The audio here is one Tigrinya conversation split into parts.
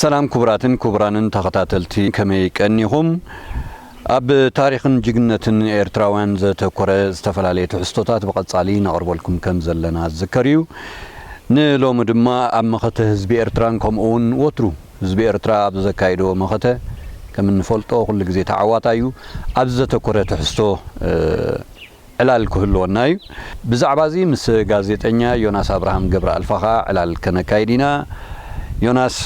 ሰላም ክቡራትን ክቡራንን ተኸታተልቲ፣ ከመይ ቀኒኹም? ኣብ ታሪኽን ጅግንነትን ኤርትራውያን ዘተኮረ ዝተፈላለየ ትሕዝቶታት ብቐጻሊ ነቕርበልኩም ከም ዘለና ዝዝከር እዩ። ንሎሚ ድማ ኣብ መኸተ ህዝቢ ኤርትራን ከምኡ እውን ወትሩ ህዝቢ ኤርትራ ኣብ ዘካይዶ መኸተ ከም እንፈልጦ ኩሉ ግዜ ተዓዋታይ እዩ። ኣብዚ ዘተኮረ ትሕዝቶ፣ እ፣ ዕላል ክህልወና እዩ። ብዛዕባ እዚ ምስ ጋዜጠኛ ዮናስ ኣብርሃም ገብረኣልፋ ኸኣ ዕላል ከነካይድ ኢና። ዮናስ፣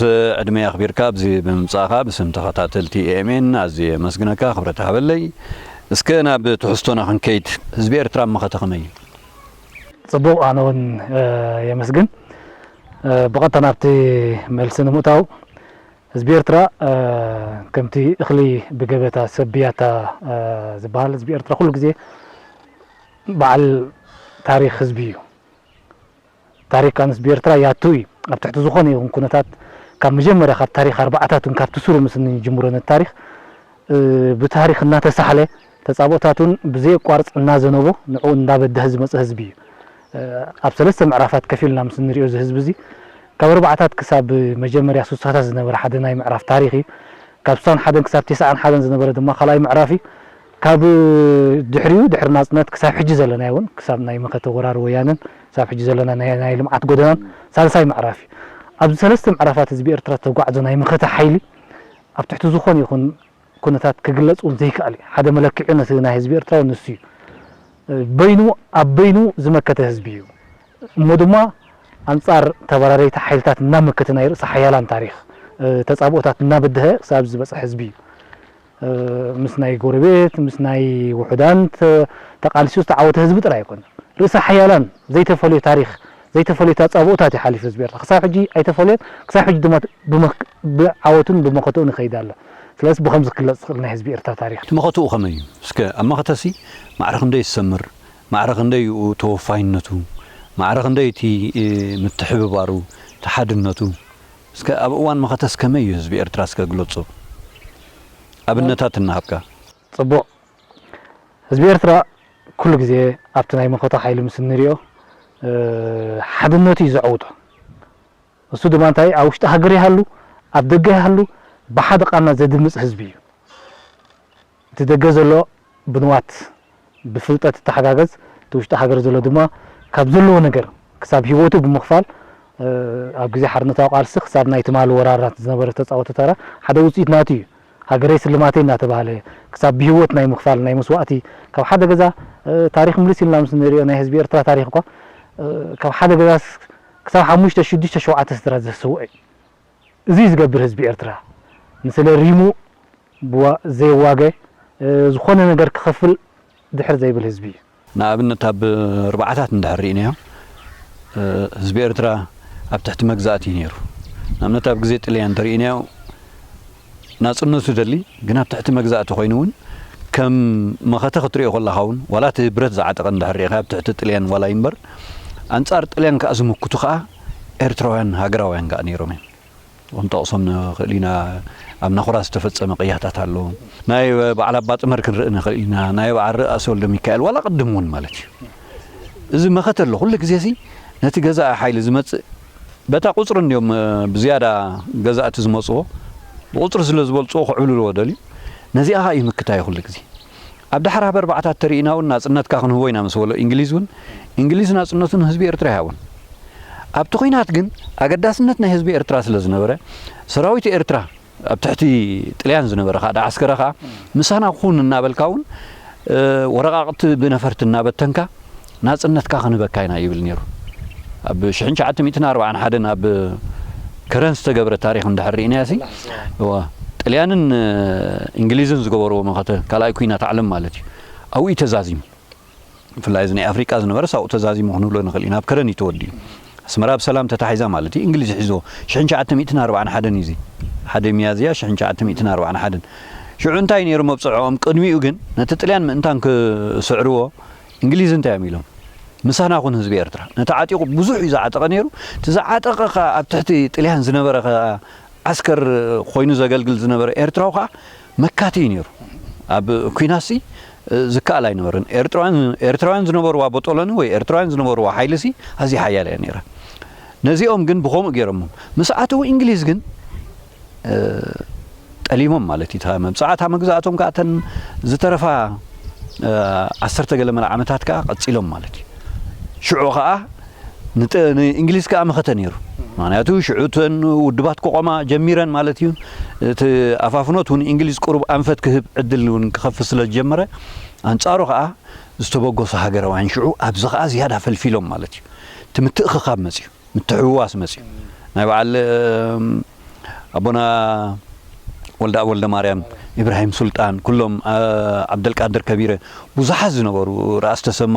ዕድመ ኣኽቢርካ ኣብዚ ብምምጻእኻ ብስም ተኸታተልቲ ኤ ኤም ኤን ኣዝየ የመስግነካ፣ ክብረት ሃበለይ። እስከ ናብ ትሕዝቶና ክንከይድ፣ ህዝቢ ኤርትራ ኣብ መኸተ ከመይ እዩ? ጽቡቕ፣ ኣነ እውን፣ እ፣ የመስግን። እ፣ ብቐጥታ ናብቲ መልሲ ንምእታው፣ ህዝቢ ኤርትራ፣ እ፣ ከምቲ እኽሊ ብገበታ ሰብ ብያታ፣ እ፣ ዝበሃል፣ ህዝቢ ኤርትራ ኩሉ ግዜ በዓል ታሪኽ ህዝቢ እዩ። ታሪኽ ከኣ ህዝቢ ኤርትራ ያቱ እዩ። ኣብ ትሕቲ ዝኾነ ይኹን ኩነታት፣ ካብ መጀመርያ ካብ ታሪኽ ኣርባዓታት እውን ካብቲ ስሩ ምስ እንጅምሮ ነቲ ታሪኽ፣ እ፣ ብታሪኽ እናተሳሕለ፣ ተጻብኦታት እውን ብዘየቋርጽ እናዘነቦ ንዕኡ እንዳበደሀ ዝመጸ ህዝቢ እዩ። እ፣ ኣብ ሰለስተ ምዕራፋት ከፊልና ምስ እንሪኦ እዚ ህዝቢ እዚ፣ ካብ ኣርባዓታት ክሳብ መጀመርያ ስሳታት ዝነበረ ሓደ ናይ ምዕራፍ ታሪኽ እዩ። ካብ ስሳን ሓደን ክሳብ ተስዓን ሓደን ዝነበረ ድማ ካልኣይ ምዕራፍ እዩ። ካብ ድሕሪኡ፣ ድሕሪ ናጽነት ክሳብ ሕጂ ዘለናዮ እውን፣ ክሳብ ናይ መኸተ ወራር ወያነን ክሳብ ሕጂ ዘለና ናይ፣ ናይ ልምዓት ጎደናን ሳልሳይ ምዕራፍ እዩ። ኣብዚ ሰለስተ ምዕራፋት ህዝቢ ኤርትራ ዝተጓዕዞ ናይ መኸተ ሓይሊ ኣብ ትሕቲ ዝኾነ ይኹን ኩነታት ክግለጽ እውን ዘይከኣል እዩ። ሓደ መለክዒ ነቲ ናይ ህዝቢ ኤርትራ እውን ንሱ እዩ። በይኑ፣ ኣብ በይኑ ዝመከተ ህዝቢ እዩ። እሞ ድማ ኣንጻር ተበራረይቲ ሓይልታት እናመከተ ናይ ርእሰ ሓያላን ታሪኽ፣ እ፣ ተጻብኦታት እናበደሀ ክሳብ ዝበጽሐ ህዝቢ እዩ። እ፣ ምስ ናይ ጎረቤት፣ ምስ ናይ ውሑዳን ተ-፣ ተቃልሲኡ ዝተዓወተ ህዝቢ ጥራይ ኣይኮነን። ርእሰ ሓያላን ዘይተፈልዮ ታሪኽ፣ ዘይተፈልዮ ተጻብኦታት እዩ ሓሊፉ ህዝቢ ኤርትራ። ክሳብ ሕጂ ኣይተፈልዮን፣ ክሳብ ሕጂ ድማ ብመክ-፣ ብዓወቱን ብመኸተኡን ይኸይድ ኣሎ። ስለዚ ብኸምዚ ክግለጽ ዝኽእል ናይ ህዝቢ ኤርትራ ታሪኽ። እቲ መኸተኡ ከመይ እዩ? እስከ ኣብ መኸተሲ ማዕረ ክንደይ ዝሰምር፣ ማዕረ ክንደይ እዩ ተወፋይነቱ፣ ማዕረ ክንደይ እቲ፣ እ፣ ምትሕብባሩ፣ እቲ ሓድነቱ? እስከ ኣብ እዋን መኸተስ ከመይ እዩ ህዝቢ ኤርትራ እስከ ግለጾ? ኣብነታት እናሃብካ። ጽቡቕ። ህዝቢ ኤርትራ ኩሉ ግዜ ኣብቲ ናይ መኸተ ሓይሊ ምስ እንሪኦ፣ እ፣ ሓድነቱ እዩ ዘዐውቶ። እሱ ድማ እንታይ፣ ኣብ ውሽጢ ሃገር ይሃሉ፣ ኣብ ደገ ይሃሉ፣ ብሓደ ቃልና ዘድምጽ ህዝቢ እዩ። እቲ ደገ ዘሎ ብንዋት፣ ብፍልጠት ይተሓጋገዝ፣ እቲ ውሽጢ ሃገር ዘሎ ድማ ካብ ዘለዎ ነገር ክሳብ ህይወቱ ብምኽፋል፣ እ፣ ኣብ ግዜ ሓርነታዊ ቃልሲ ክሳብ ናይ ትማሊ ወራራት ዝነበረ ተጻወተ ተራ ሓደ ውጽኢት ናቱ እዩ። ሃገረይ ስልማተይ እናተባህለ ክሳብ ብህይወት ናይ ምኽፋል ናይ መስዋእቲ፣ ካብ ሓደ ገዛ፣ እ፣ ታሪኽ ምልስ ኢልና ምስ ንሪኦ ናይ ህዝቢ ኤርትራ ታሪኽ እኳ፣ እ፣ ካብ ሓደ ገዛ ስ-፣ ክሳብ ሓሙሽተ፣ ሽዱሽተ፣ ሸውዓተ ስድራ ዘሰውአ እዩ። እዚ እዩ ዝገብር ህዝቢ ኤርትራ። ንስለ ሪሙ ብዋ-፣ ዘይዋገ፣ እ፣ ዝኾነ ነገር ክኸፍል ድሕር ዘይብል ህዝቢ እዩ። ንኣብነት ኣብ ኣርባዓታት እንድሕር ርኢናዮ፣ እ፣ ህዝቢ ኤርትራ ኣብ ትሕቲ መግዛእቲ እዩ ነይሩ። ንኣብነት ኣብ ግዜ ጥልያን እንተርኢናዮ፣ ናጽነቱ ደሊ፣ ግን ኣብ ትሕቲ መግዛእቲ ኮይኑ እውን ከም መኸተ ክትሪኦ ከለኻ እውን፣ ዋላ እቲ ብረት ዝዓጠቐ እንድሕር ርኢኻ ኣብ ትሕቲ ጥልያን ዋላ ይንበር፣ ኣንጻር ጥልያን ከኣ ዝምክቱ ከኣ ኤርትራውያን ሃገራውያን ከኣ ነይሮም እዮም። ክንጠቕሶም ንኽእል ኢና። ኣብ ናኹራ ዝተፈጸመ ቅያታት ኣሎ። ናይ በዓል ኣባ ጥመር ክንርኢ ንኽእል ኢና። ናይ በዓል ርእሰ ወልደ ሚካኤል ዋላ ቅድም እውን ማለት እዩ። እዚ መኸተ ኣሎ። ኩሉ ግዜ ሲ ነቲ ገዛኢ ሓይሊ ዝመጽእ በታ ቁጽሪ እንድዮም፣ እ፣ ብዝያዳ ገዛእቲ ዝመጽዎ። ብቁጽሪ ስለ ዝበልጽዎ ክዕብልልዎ ደልዩ። ነዚኣ ኸኣ እዩ ምክታይ ኩሉ ግዜ። ኣብ ዳሕራ ኣብ ኣርባዕታት ተርኢና እውን ናጽነትካ ክንህቦ ኢና ምስ በሎ እንግሊዝ እውን፣ እንግሊዝ ናጽነቱ ንህዝቢ ኤርትራ ኣይሃቦን። ኣብቲ ኲናት ግን ኣገዳስነት ናይ ህዝቢ ኤርትራ ስለ ዝነበረ፣ ሰራዊት ኤርትራ ኣብ ትሕቲ ጥልያን ዝነበረ ኸኣ፣ ዳዓስከረ ኸኣ፣ ምሳና ኩን እናበልካ እውን፣ እ፣ ወረቓቕቲ ብነፈርቲ እናበተንካ፣ ናጽነትካ ክንህበካ ኢና ይብል ነይሩ። ኣብ ሽሕን ትሽዓተ ሚእትን ኣርባዓን ሓደን ኣብ ከረን ዝተገብረ ታሪኽ እንድሕር ርኢናዮ ሲ፣ እዋ፣ ጥልያንን፣ እ፣ እንግሊዝን ዝገበርዎ መኸተ፣ ካልኣይ ኲናት ዓለም ማለት እዩ። ኣብኡ እዩ ተዛዚሙ። ብፍላይ እዚ ናይ ኣፍሪቃ ዝነበረስ ኣብኡ ተዛዚሙ ክንብሎ ንኽእል ኢና። ኣብ ከረን እዩ ተወዲኡ። ኣስመራ ብሰላም ተታሒዛ ማለት እዩ። እንግሊዝ ሒዝዎ። ሽሕን ትሽዓተ ሚእትን ኣርባዓን ሓደን እዩ እዚ። ሓደ ሚያዝያ ሽሕን ትሽዓተ ሚእትን ኣርባዓን ሓደን። ሽዑ እንታይ ነይሩ መብጽዕኦም? ቅድሚኡ ግን ነቲ ጥልያን ምእንታን ክስዕርዎ እንግሊዝ እንታይ እዮም ኢሎም? ምሳና ኩን ህዝቢ ኤርትራ። ነቲ ዓጢቑ ብዙሕ እዩ ዝዓጠቐ ነይሩ። እቲ ዝዓጠቐ ኸኣ ኣብ ትሕቲ ጥልያን ዝነበረ ኸኣ ዓስከር ኮይኑ ዘገልግል ዝነበረ ኤርትራዊ ኸኣ መካቲ እዩ ነይሩ። ኣብ ኲናትሲ ዝከኣል ኣይነበረን። ኤርትራውያን፣ ኤርትራውያን ዝነበርዋ ቦጦሎኒ ወይ ኤርትራውያን ዝነበርዋ ሓይልሲ ኣዝያ ሓያል እያ ነይራ። ነዚኦም ግን ብኸምኡ ገይሮሞም። ምስ ኣተዉ እንግሊዝ ግን ጠሊሞም ማለት እዩ። እታ መብጽዓ እታ መግዛእቶም ከዓ እተን ዝተረፋ ዓሰርተ ገለ መለ ዓመታት ከዓ ቀጺሎም ማለት እዩ። ሽዑ ከዓ ንእንግሊዝ ከዓ መኸተ ነይሩ። ምክንያቱ ሽዑ እተን ውድባት ክቆማ ጀሚረን ማለት እዩ። እቲ ኣፋፍኖት እውን እንግሊዝ ቁሩብ ኣንፈት ክህብ ዕድል እውን ክኸፍት ስለ ዝጀመረ፣ ኣንጻሩ ከዓ ዝተበገሱ ሃገራውያን ሽዑ ኣብዚ ከዓ ዝያዳ ፈልፊሎም ማለት እዩ። እቲ ምትእኽኻብ መፅዩ፣ ምትሕውዋስ መፅዩ። ናይ በዓል ኣቦና ወልደኣብ ወልደማርያም፣ ኢብራሂም ሱልጣን፣ ኩሎም ዓብደልቃድር ከቢረ፣ ብዙሓት ዝነበሩ፣ ራእሲ ተሰማ፣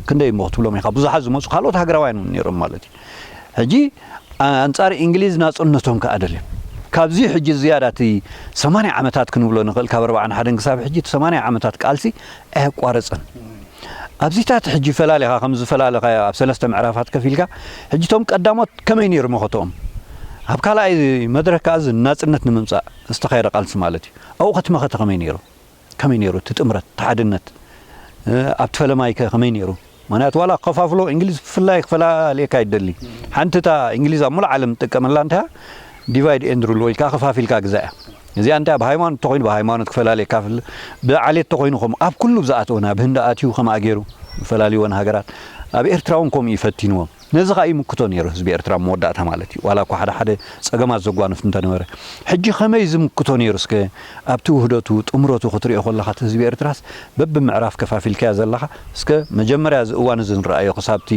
ክንደይ እሞ ክትብሎም ኢኻ፣ ብዙሓት ዝመፁ ካልኦት ሃገራውያን እውን ነይሮም ማለት እዩ። ሕጂ ኣንጻር እንግሊዝ ናጽነቶም ከኣ ደልዮም፣ ካብዚ ሕጂ ዝያዳ እቲ ሰማንያ ዓመታት ክንብሎ ንኽእል፣ ካብ ኣርብዓን ሓደን ክሳብ ሕጂ እቲ ሰማንያ ዓመታት ቃልሲ ኣየቋረጸን። ኣብዚታት ሕጂ ፈላሊኻ ከም ዝፈላለኻዮ ኣብ ሰለስተ ምዕራፋት ከፊልካ፣ ሕጂ እቶም ቀዳሞት ከመይ ነይሩ መኸተኦም? ኣብ ካልኣይ መድረክ ከኣ እዚ ናጽነት ንምምጻእ ዝተኻየደ ቃልሲ ማለት እዩ። ኣብኡ ከቲ መኸተ ከመይ ነይሩ? ከመይ ነይሩ እቲ ጥምረት፣ እቲ ሓድነት? ኣብቲ ፈለማይከ ከመይ ነይሩ? ምክንያቱ ዋላ ክኸፋፍሎ እንግሊዝ ብፍላይ ክፈላልየካ ይደሊ። ሓንቲ እታ እንግሊዝ ኣብ ሙሉእ ዓለም ትጥቀመላ እንታይ ዲቫይድ ኤንድ ሩል ወይ ከዓ ከፋፊልካ ግዛ እያ። እዚኣ እንታይ ብሃይማኖት ተኾይኑ ብሃይማኖት ክፈላልየካ ፍል ብዓሌት ተኾይኑ ከም ኣብ ኩሉ ዝኣተወ ናብ ህንዲ ኣትዩ ከምኣ ገይሩ ፈላልይወን ሃገራት ኣብ ኤርትራ እውን ከምኡ እዩ ፈቲንዎም። ነዚ ከዓ ይምክቶ ነይሩ ህዝቢ ኤርትራ መወዳእታ ማለት እዩ። ዋላ እኳ ሓደ ሓደ ፀገማት ዘጓንፍ እንተነበረ ሕጂ ከመይ ዝምክቶ ነይሩ እስከ ኣብቲ ውህደቱ ጥምረቱ ክትሪኦ ከለኻ እቲ ህዝቢ ኤርትራስ በብምዕራፍ ከፋፊልካዮ ዘለኻ እስከ መጀመርያ እዚ እዋን እዚ ንረኣዮ ክሳብቲ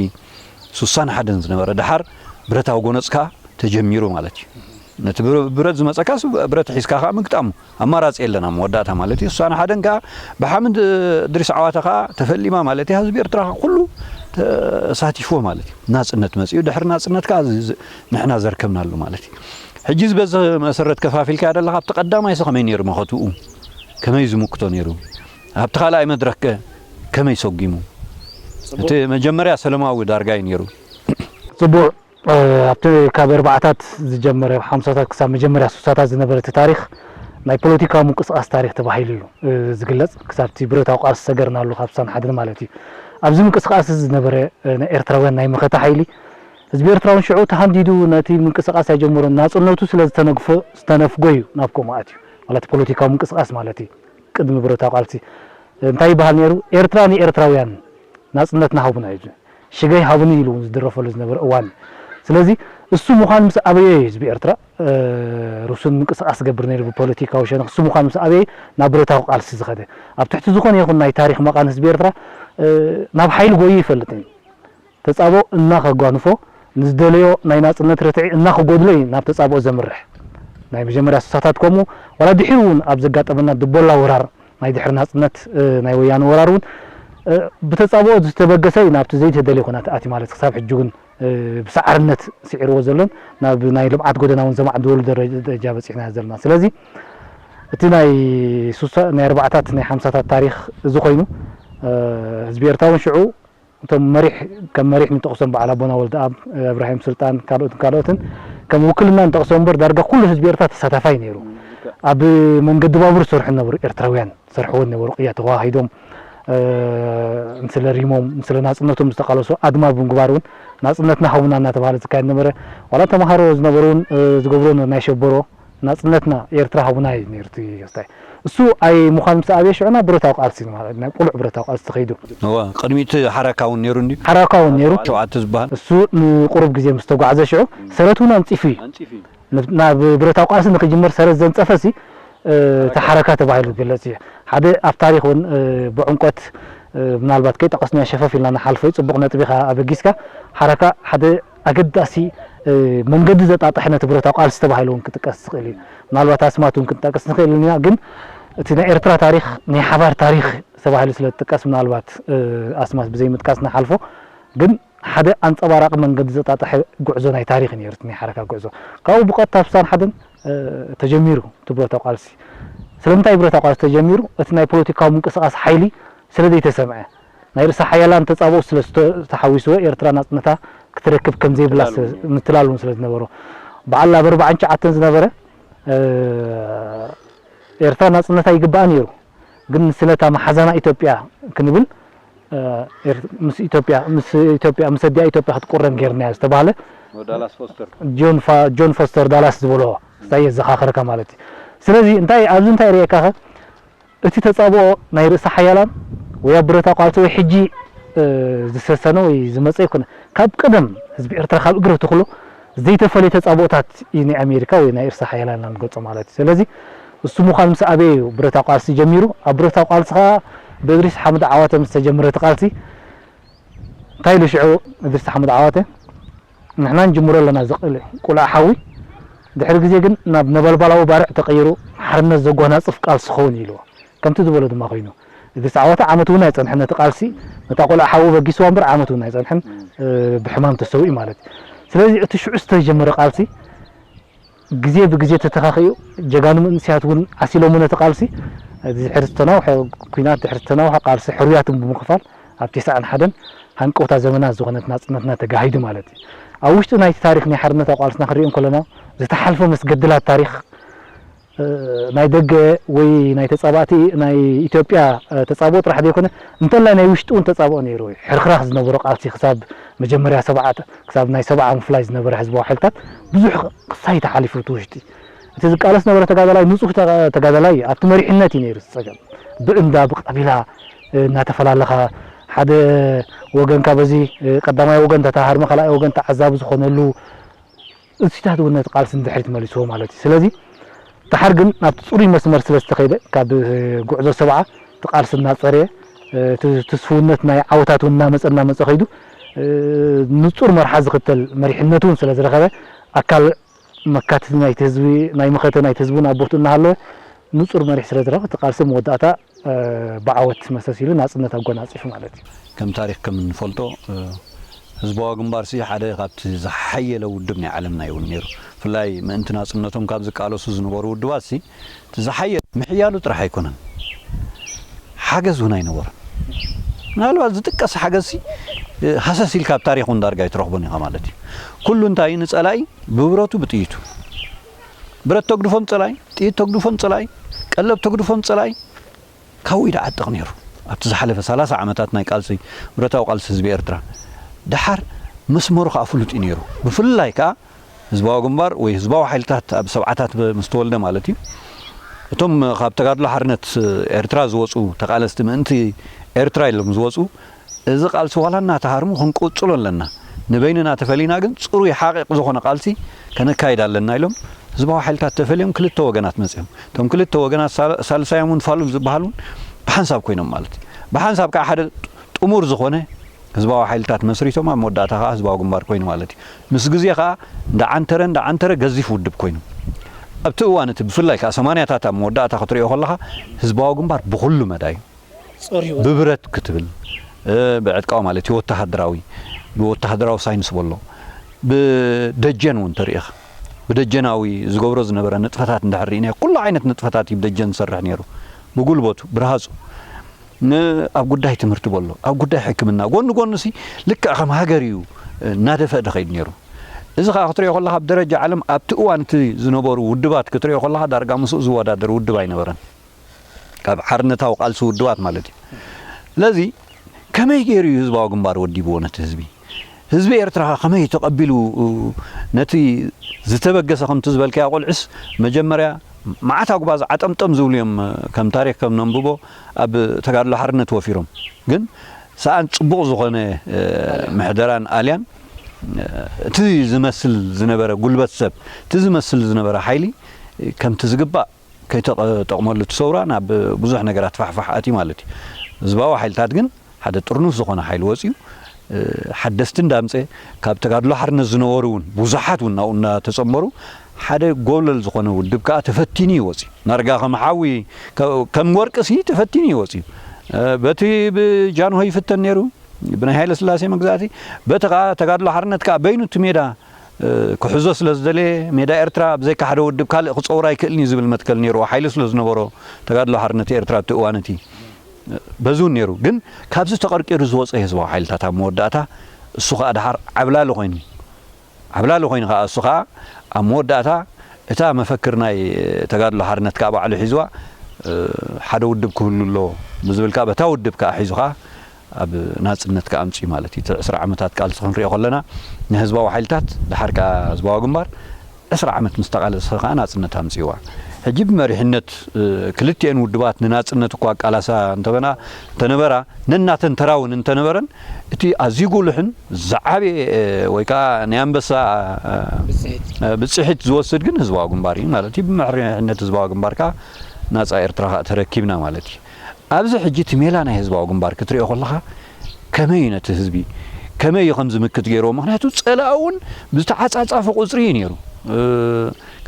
ሱሳን ሓደን ዝነበረ ደሓር ብረታዊ ጎነፅ ከዓ ተጀሚሩ ማለት እዩ። ነቲ ብረ- ብረት ዝመፀካስ ብረት ሒዝካ ከዓ ምግጣሙ ኣማራፂ የለን ኣብ መወዳእታ ማለት እዩ። ሱሳን ሓደን ከዓ ብሓምድ ድሪስ ዓዋተ ከዓ ተፈሊማ ማለት እዩ። ህዝቢ ኤርትራ ከዓ ኩሉ ተሳቲፍዎ ማለት እዩ። ናፅነት መፅኡ ድሕሪ ናፅነት ከዓ እዚ- እዚ ንሕና ዘርከብናሉ ማለት እዩ። ሕጂ እዚ በዚ መሰረት ከፋፊልካ ደለካ ኣብቲ ቀዳማይ ሰ ከመይ ነይሩ መኸትኡ ከመይ ዝምክቶ ነይሩ ኣብቲ ካልኣይ መድረክ ከ ከመይ ሰጒሙ እቲ መጀመርያ ሰለማዊ ዳርጋ እዩ ነይሩ። ፅቡቅ ኣብቲ ካብ ኣርባዓታት ዝጀመረ ሓምሳታት ክሳብ መጀመርያ ስሳታት ዝነበረ እቲ ታሪክ ናይ ፖለቲካዊ ምንቅስቃስ ታሪክ ተባሂሉ እዩ ዝግለፅ። ክሳብ እቲ ብረታዊ ቃልሲ ዝሰገርናሉ ካብ ስሳን ሓደን ማለት እዩ። ኣብዚ ምንቅስቃስ እዚ ዝነበረ ናይ ኤርትራውያን ናይ መኸተ ሓይሊ ህዝቢ ኤርትራ እውን ሽዑ ተሃንዲዱ ነቲ ምንቅስቃስ ኣይጀመሮን። ናፅነቱ ስለ ዝተነግፎ ዝተነፍጎ እዩ ናብ ከምኡ ኣትዩ ማለት ፖለቲካዊ ምንቅስቃስ ማለት እዩ። ቅድሚ ብረታዊ ቃልሲ እንታይ ይበሃል ነይሩ? ኤርትራ ንኤርትራውያን ናፅነትና ሃቡና እዩ። ሽገይ ሃቡኒ ኢሉ እውን ዝድረፈሉ ዝነበረ እዋን እዩ። ስለዚ እሱ ምዃን ምስ ኣበየ እዩ ህዝቢ ኤርትራ ርሱን ምንቅስቃስ ዝገብር ነይሩ ብፖለቲካዊ ሸነኽ። እሱ ምዃን ምስ ኣበየ ናብ ብረታዊ ቃልሲ ዝኸደ። ኣብ ትሕቲ ዝኾነ ይኹን ናይ ታሪክ መቓን ህዝቢ ኤርትራ ናብ ሓይሊ ጎዩ ይፈልጥ እዩ። ተጻብኦ እናኸጓንፎ ንዝደለዮ ናይ ናጽነት ርትዒ እናኸጎድሎ እዩ ናብ ተጻብኦ ዘምርሕ። ናይ መጀመርያ ስሳታት ከምኡ ዋላ ድሒሩ እውን ኣብ ዘጋጠመና ድቦላ ወራር ናይ ድሕሪ ናጽነት ናይ ወያነ ወራር እውን ብተጻብኦ ዝተበገሰ እዩ ናብቲ ዘይተደልየ ኩናት ኣትዩ ማለት ክሳብ ሕጂ እውን ብሰዓርነት ስዒርዎ ዘሎን ናብ ናይ ልምዓት ጎደና እውን ዘማዕድወሉ ደረጃ በጺሕና ዘለና። ስለዚ እቲ ናይ ሱሳ ናይ ኣርባዕታት ናይ ሓምሳታት ታሪኽ እዚ ኮይኑ ህዝቢ ኤርትራ እውን ሽዑ እቶም መሪሕ ከም መሪሕ ንጠቕሶም በዓል ኣቦና ወልደኣብ እብራሂም ስልጣን ካልኦትን ካልኦትን ከም ውክልና ንጠቕሶም እምበር ዳርጋ ኩሉ ህዝቢ ኤርትራ ተሳታፋይ ነይሩ። ኣብ መንገዲ ባቡር ዝሰርሑ ነበሩ ኤርትራውያን ዝሰርሕዎ ነበሩ ቅያ ተዋሂዶም ንስለ ሪሞም ንስለ ናፅነቶም ዝተቃለሱ ኣድማ ብምግባር እውን ናፅነትና ሃቡና እናተባሃለ ዝካየድ ነበረ። ዋላ ተምሃሮ ዝነበሩ እውን ዝገብርዎ ነበሩ ናይ ሸበሮ ናፅነትና ኤርትራ ሃቡና እዩ ነይሩ እቲ ክስታይ። እሱ ኣይ ምዃን ምስ ኣበየ ሽዑ ናብ ብረታዊ ቃልሲ ማለት ናይ ቁሉዕ ብረታዊ ቃልሲ ተኸይዱ። እወ ቅድሚት ሓራካ እውን ነይሩ እንዲ ሓራካ እውን ነይሩ። ሸውዓተ ዝበሃል እሱ ንቁሩብ ግዜ ምስ ተጓዕዘ ሽዑ ሰረት እውን ኣንፂፉ እዩ። ናብ ብረታዊ ቃልሲ ንክጅመር ሰረት ዘንፀፈ ሲ እቲ ሓረካ ተባሂሉ ዝግለፅ እዩ። ሓደ ኣብ ታሪክ እውን ብዕምቆት ምናልባት ከይጠቀስናዮ ሸፈፍ ኢልና ንሓልፎ እዩ። ፅቡቅ ነጥቢ ኢካ ኣበጊስካ። ሓረካ ሓደ ኣገዳሲ መንገዲ ዘጣጠሐ ነቲ ብረታዊ ቃልሲ ተባሂሉ እውን ክጥቀስ ዝኽእል እዩ። ምናልባት ኣስማት እውን ክንጠቅስ ንኽእል ኢና፣ ግን እቲ ናይ ኤርትራ ታሪክ ናይ ሓባር ታሪክ ተባሂሉ ስለ ዝጥቀስ ምናልባት ኣስማት ብዘይምጥቃስ ንሓልፎ። ግን ሓደ ኣንጸባራቂ መንገዲ ዘጣጠሐ ጉዕዞ ናይ ታሪክ እዩ ነይሩ እቲ ናይ ሓረካ ጉዕዞ። ካብኡ ብቐጥታ ኣብ ስሳን ሓደን ተጀሚሩ እቲ ብረታዊ ቃልሲ። ስለምንታይ ብረታዊ ቃልሲ ተጀሚሩ? እቲ ናይ ፖለቲካዊ ምንቅስቃስ ሓይሊ ስለ ዘይተሰምዐ፣ ናይ ርእሰ ሓያላን ተጻብኦ ስለ ዝተሓዊስዎ ኤርትራ ናጽነታ ክትረክብ ከም ዘይብላ ምትላል እውን ስለ ዝነበሮ፣ በዓል ኣብ ኣርብዓን ትሽዓተን ዝነበረ ኤርትራ ናጽነታ ይግባኣ ነይሩ። ግን ስለታ መሓዛና ኢትዮጵያ ክንብል ምስ ኢትዮጵያ ምስ ኢትዮጵያ ምስ ኣዲኣ ኢትዮጵያ ክትቁረን ጌርናያ ዝተባህለ ጆን ፎስተር ዳላስ ዝበልዎ ክሳብ የዘኻኽረካ ማለት እዩ። ስለዚ እንታይ ኣብዚ እንታይ ርእየካ ኸ እቲ ተጻብኦ ናይ ርእሰ ሓያላን ወይ ኣብ ብረታዊ ቃልሲ ወይ ሕጂ ዝሰሰነ ወይ ዝመጸ ኣይኮነ። ካብ ቀደም ህዝቢ ኤርትራ ካብ እግሪ ትኽሎ ዘይተፈለየ ተጻብኦታት እዩ ናይ ኣሜሪካ ወይ ናይ ርእሰ ሓያላን ኢና ንገልጾ ማለት እዩ። ስለዚ እሱ ምዃን ምስ ኣበየ እዩ ብረታዊ ቃልሲ ጀሚሩ። ኣብ ብረታዊ ቃልሲ ኸኣ ብእድሪስ ሓምድ ዓዋተ ምስ ተጀመረ እቲ ቃልሲ እንታይ ኢሉ ሽዑ እድሪስ ሓምድ ዓዋተ ንሕና ንጅምሮ ኣለና ዝቕል ቁልዓ ሓዊ ድሕሪ ግዜ ግን ናብ ነበልባላዊ ባርዕ ተቐይሩ ሓርነት ዘጓናጽፍ ቃልሲ ክኸውን ኢልዎ። ከምቲ ዝበሎ ድማ ኮይኑ እድሪስ ዓዋተ ዓመት እውን ኣይጸንሐን ነቲ ቃልሲ ነታ ቆልዓ ሓዊ በጊስዋ እምበር ዓመት እውን ኣይጸንሐን ብሕማም ተሰዊኡ ማለት እዩ። ስለዚ እቲ ሽዑ ዝተጀመረ ቃልሲ ግዜ ብግዜ ተተኻኺኡ ጀጋኑ መንእሰያት እውን ዓሲሎሞ ነቲ ቃልሲ ድሕሪ ዝተናውሐ ኲናት ድሕሪ ዝተናውሐ ቃልሲ ሕሩያትን ብምኽፋል ኣብ ተስዓን ሓደን ሃንቀውታ ዘመናት ዝኾነት ናጽነትና ተጋሂዱ ማለት እዩ። ኣብ ውሽጢ ናይቲ ታሪኽ ናይ ሓርነታዊ ቃልስና ክንሪኦ እንከለና ዝተሓልፈ መስገድላት ታሪኽ ናይ ደገ ወይ ናይ ተጻባእቲ ናይ ኢትዮጵያ ተጻብኦ ጥራሕ ዘይኮነ እንተላይ ናይ ውሽጢ እውን ተጻብኦ ነይሩ እዩ። ሕርኽራኽ ዝነበሮ ቃልሲ ክሳብ መጀመርያ ሰብዓ ክሳብ ናይ ሰብዓ ምፍላይ ዝነበረ ህዝባዊ ሓይልታት ብዙሕ ክሳይ ተሓሊፉ እቲ ውሽጢ እቲ ዝቃለስ ነበረ ተጋዳላይ ንጹህ ተጋዳላይ ኣብቲ መሪሕነት እዩ ነይሩ ዝጸገም ብእንዳ ብቀቢላ እናተፈላለኻ ሓደ ወገንካ በዚ ቀዳማይ ወገን ተታሃርመ ካልኣይ ወገን ተዓዛቢ ዝኾነሉ እዚታት እውን ነቲ ቃልሲ ንድሕሪት መሊስዎ ማለት እዩ። ስለዚ ደሓር ግን ናብቲ ጽሩይ መስመር ስለ ዝተኸይደ ካብ ጉዕዞ ሰብዓ እቲ ቃልሲ እናጸረየ እቲ ትስፍውነት ናይ ዓወታት እውን እናመጸ እናመጸ ከይዱ ንጹር መርሓ ዝኽተል መሪሕነት እውን ስለ ዝረኸበ ኣካል መካቲ ናይቲ ህዝቢ ናይ መኸተ ናይቲ ህዝቢ እውን ኣብ ቦትኡ እናሃለወ ንጹር መሪሕ ስለ ዝረኸበ እቲ ቃልሲ መወዳእታ ብዓወት መሰስ ኢሉ ናጽነት ኣጎናጺፉ ማለት እዩ። ከም ታሪኽ ከም እንፈልጦ ህዝባዊ ግንባር ሲ ሓደ ካብቲ ዝሓየለ ውድብ ናይ ዓለምና ይውን ነይሩ። ብፍላይ ምእንቲ ናጽነቶም ካብ ዝቃለሱ ዝነበሩ ውድባት ሲ እቲ ዝሓየለ ምሕያሉ ጥራሕ ኣይኮነን፣ ሓገዝ እውን ኣይነበሮን። ምናልባት ዝጥቀስ ሓገዝ ሲ ሃሰስ ኢልካ ኣብ ታሪኽ እውን ዳርጋ ኣይትረኽቦን ኢኻ ማለት እዩ። ኩሉ እንታይ እዩ ንጸላኢ ብብረቱ ብጥይቱ ብረት ተግድፎም ጸላኢ፣ ጥይት ተግድፎም ጸላኢ፣ ቀለብ ተግድፎም ጸላኢ ካብኡ እዩ ዝዓጥቕ ነይሩ። ኣብቲ ዝሓለፈ ሰላሳ ዓመታት ናይ ቃልሲ ብረታዊ ቃልሲ ህዝቢ ኤርትራ ደሓር መስመሩ ከኣ ፍሉጥ እዩ ነይሩ። ብፍላይ ከኣ ህዝባዊ ግንባር ወይ ህዝባዊ ሓይልታት ኣብ ሰብዓታት ምስ ተወልደ ማለት እዩ። እቶም ካብ ተጋድሎ ሓርነት ኤርትራ ዝወጹ ተቓለስቲ ምእንቲ ኤርትራ ኢሎም ዝወጹ እዚ ቃልሲ ዋላ እናተሃርሙ ክንቅጽሎ ኣለና። ንበይንና ተፈሊና ግን ጽሩይ ሓቒቕ ዝኾነ ቃልሲ ከነካይድ ኣለና ኢሎም ህዝባዊ ሓይልታት ተፈልዮም ክልተ ወገናት መጺኦም። እቶም ክልተ ወገናት ሳልሳዮም እውን ፋሉል ዝበሃል እውን ብሓንሳብ ኮይኖም ማለት እዩ። ብሓንሳብ ከዓ ሓደ ጥሙር ዝኾነ ህዝባዊ ሓይልታት መስሪቶም ኣብ መወዳእታ ከዓ ህዝባዊ ግንባር ኮይኑ ማለት እዩ። ምስ ግዜ ከዓ እንዳዓንተረ እንዳዓንተረ ገዚፍ ውድብ ኮይኑ ኣብቲ እዋን እቲ ብፍላይ ከዓ ሰማንያታት ኣብ መወዳእታ ክትሪኦ ከለኻ ህዝባዊ ግንባር ብኩሉ መዳዩ ብብረት ክትብል ብዕጥቃዊ ማለት እዩ ወተሃደራዊ ብወተሃደራዊ ሳይንስ በሎ ብደጀን እውን ተሪኢኻ ብደጀናዊ ዝገብሮ ዝነበረ ንጥፈታት እንድሕር ርኢና ኩሉ ዓይነት ንጥፈታት እዩ ብደጀን ዝሰርሕ ነይሩ ብጉልበቱ ብርሃፁ ኣብ ጉዳይ ትምህርቲ በሎ ኣብ ጉዳይ ሕክምና ጎኒ ጎኒ ሲ ልክዕ ከም ሃገር እዩ እናደፈ ድኸይድ ነይሩ እዚ ከዓ ክትሪኦ ከለካ ኣብ ደረጃ ዓለም ኣብቲ እዋን እቲ ዝነበሩ ውድባት ክትሪኦ ከለካ ዳርጋ ምስኡ ዝወዳደር ውድብ ኣይነበረን ካብ ሓርነታዊ ቃልሲ ውድባት ማለት እዩ። ስለዚ ከመይ ገይሩ እዩ ህዝባዊ ግንባር ወዲብዎ ነቲ ህዝቢ? ህዝቢ ኤርትራ ከ ከመይ ተቐቢሉ ነቲ ዝተበገሰ ከምቲ ዝበልካዮ ቁልዕስ መጀመርያ መዓት ኣጉባዝ ዓጠምጠም ዝብሉ እዮም ከም ታሪክ ከም ነንብቦ ኣብ ተጋድሎ ሓርነት ወፊሮም ግን ሰኣን ፅቡቕ ዝኾነ ምሕደራን ኣልያን እቲ ዝመስል ዝነበረ ጉልበት ሰብ እቲ ዝመስል ዝነበረ ሓይሊ ከምቲ ዝግባእ ከይተጠቕመሉ እቲ ሰውራ ናብ ብዙሕ ነገራት ፋሕፋሕ ኣትዩ ማለት እዩ። ህዝባዊ ሓይልታት ግን ሓደ ጥርኑፍ ዝኾነ ሓይሊ ወፅዩ ሓደስቲ እንዳምፀ ካብ ተጋድሎ ሓርነት ዝነበሩ እውን ብዙሓት እውን ናብኡ እናተፀንበሩ ሓደ ጎብለል ዝኾነ ውድብ ከዓ ተፈቲኑ እዩ ወፅዩ። ናርጋ ከም ሓዊ ከም ወርቂ ሲ ተፈቲኑ እዩ ወፅዩ። በቲ ብጃንሆይ ይፍተን ነይሩ ብናይ ሃይለ ስላሴ መግዛእቲ በቲ ከዓ ተጋድሎ ሓርነት ከዓ በይኑ እቲ ሜዳ ክሕዞ ስለ ዝደለየ ሜዳ ኤርትራ ብዘይካ ሓደ ውድብ ካልእ ክፀውር ኣይክእልን እዩ ዝብል መትከል ነይርዎ ሓይሊ ስለ ዝነበሮ ተጋድሎ ሓርነት ኤርትራ እቲ እዋን እቲ በዚ እውን ነይሩ ግን ካብዚ ተቐርቂሩ ዝወፀ ህዝባዊ ሓይልታት ኣብ መወዳእታ እሱ ከዓ ድሓር ዓብላሊ ኮይኑ ዓብላሊ ኮይኑ ከዓ እሱ ከዓ ኣብ መወዳእታ እታ መፈክር ናይ ተጋድሎ ሓርነት ከዓ ባዕሉ ሒዝዋ ሓደ ውድብ ክህሉ ኣለዎ ብዝብል ከዓ በታ ውድብ ከዓ ሒዙ ከዓ ኣብ ናፅነት ከዓ ኣምፅኡ ማለት እዩ። እቲ ዕስራ ዓመታት ቃልሲ ክንሪኦ ከለና ንህዝባዊ ሓይልታት ድሓር ከዓ ህዝባዊ ግንባር ዕስራ ዓመት ምስ ተቓለሰ ከኣ ናጽነት ኣምጺእዋ። ሕጂ ብመሪሕነት፣ እ፣ ክልቲኤን ውድባት ንናጽነት እኳ ኣቃላሳ እንተበና-፣ እንተነበራ፣ ነናተን ተራ እውን እንተነበረን፣ እቲ ኣዝዩ ጉሉሕን ዝዓበየ፣ እ፣ ወይ ከኣ ናይ ኣንበሳ፣ እ፣ ብጽሒት። እ፣ ብጽሒት ዝወስድ ግን ህዝባዊ ግንባር እዩ ማለት እዩ። ብመሪሕነት ህዝባዊ ግንባር ከኣ ናጻ ኤርትራ ከኣ ተረኪብና ማለት እዩ። ኣብዚ ሕጂ እቲ ሜላ ናይ ህዝባዊ ግንባር ክትሪኦ ከለኻ፣ ከመይ እዩ ነቲ ህዝቢ፣ ከመይ እዩ ከም ዝምክት ገይርዎ? ምኽንያቱ ጸላኢ እውን ብዝተዓጻጻፈ ቁጽሪ እዩ ነይሩ። እ፣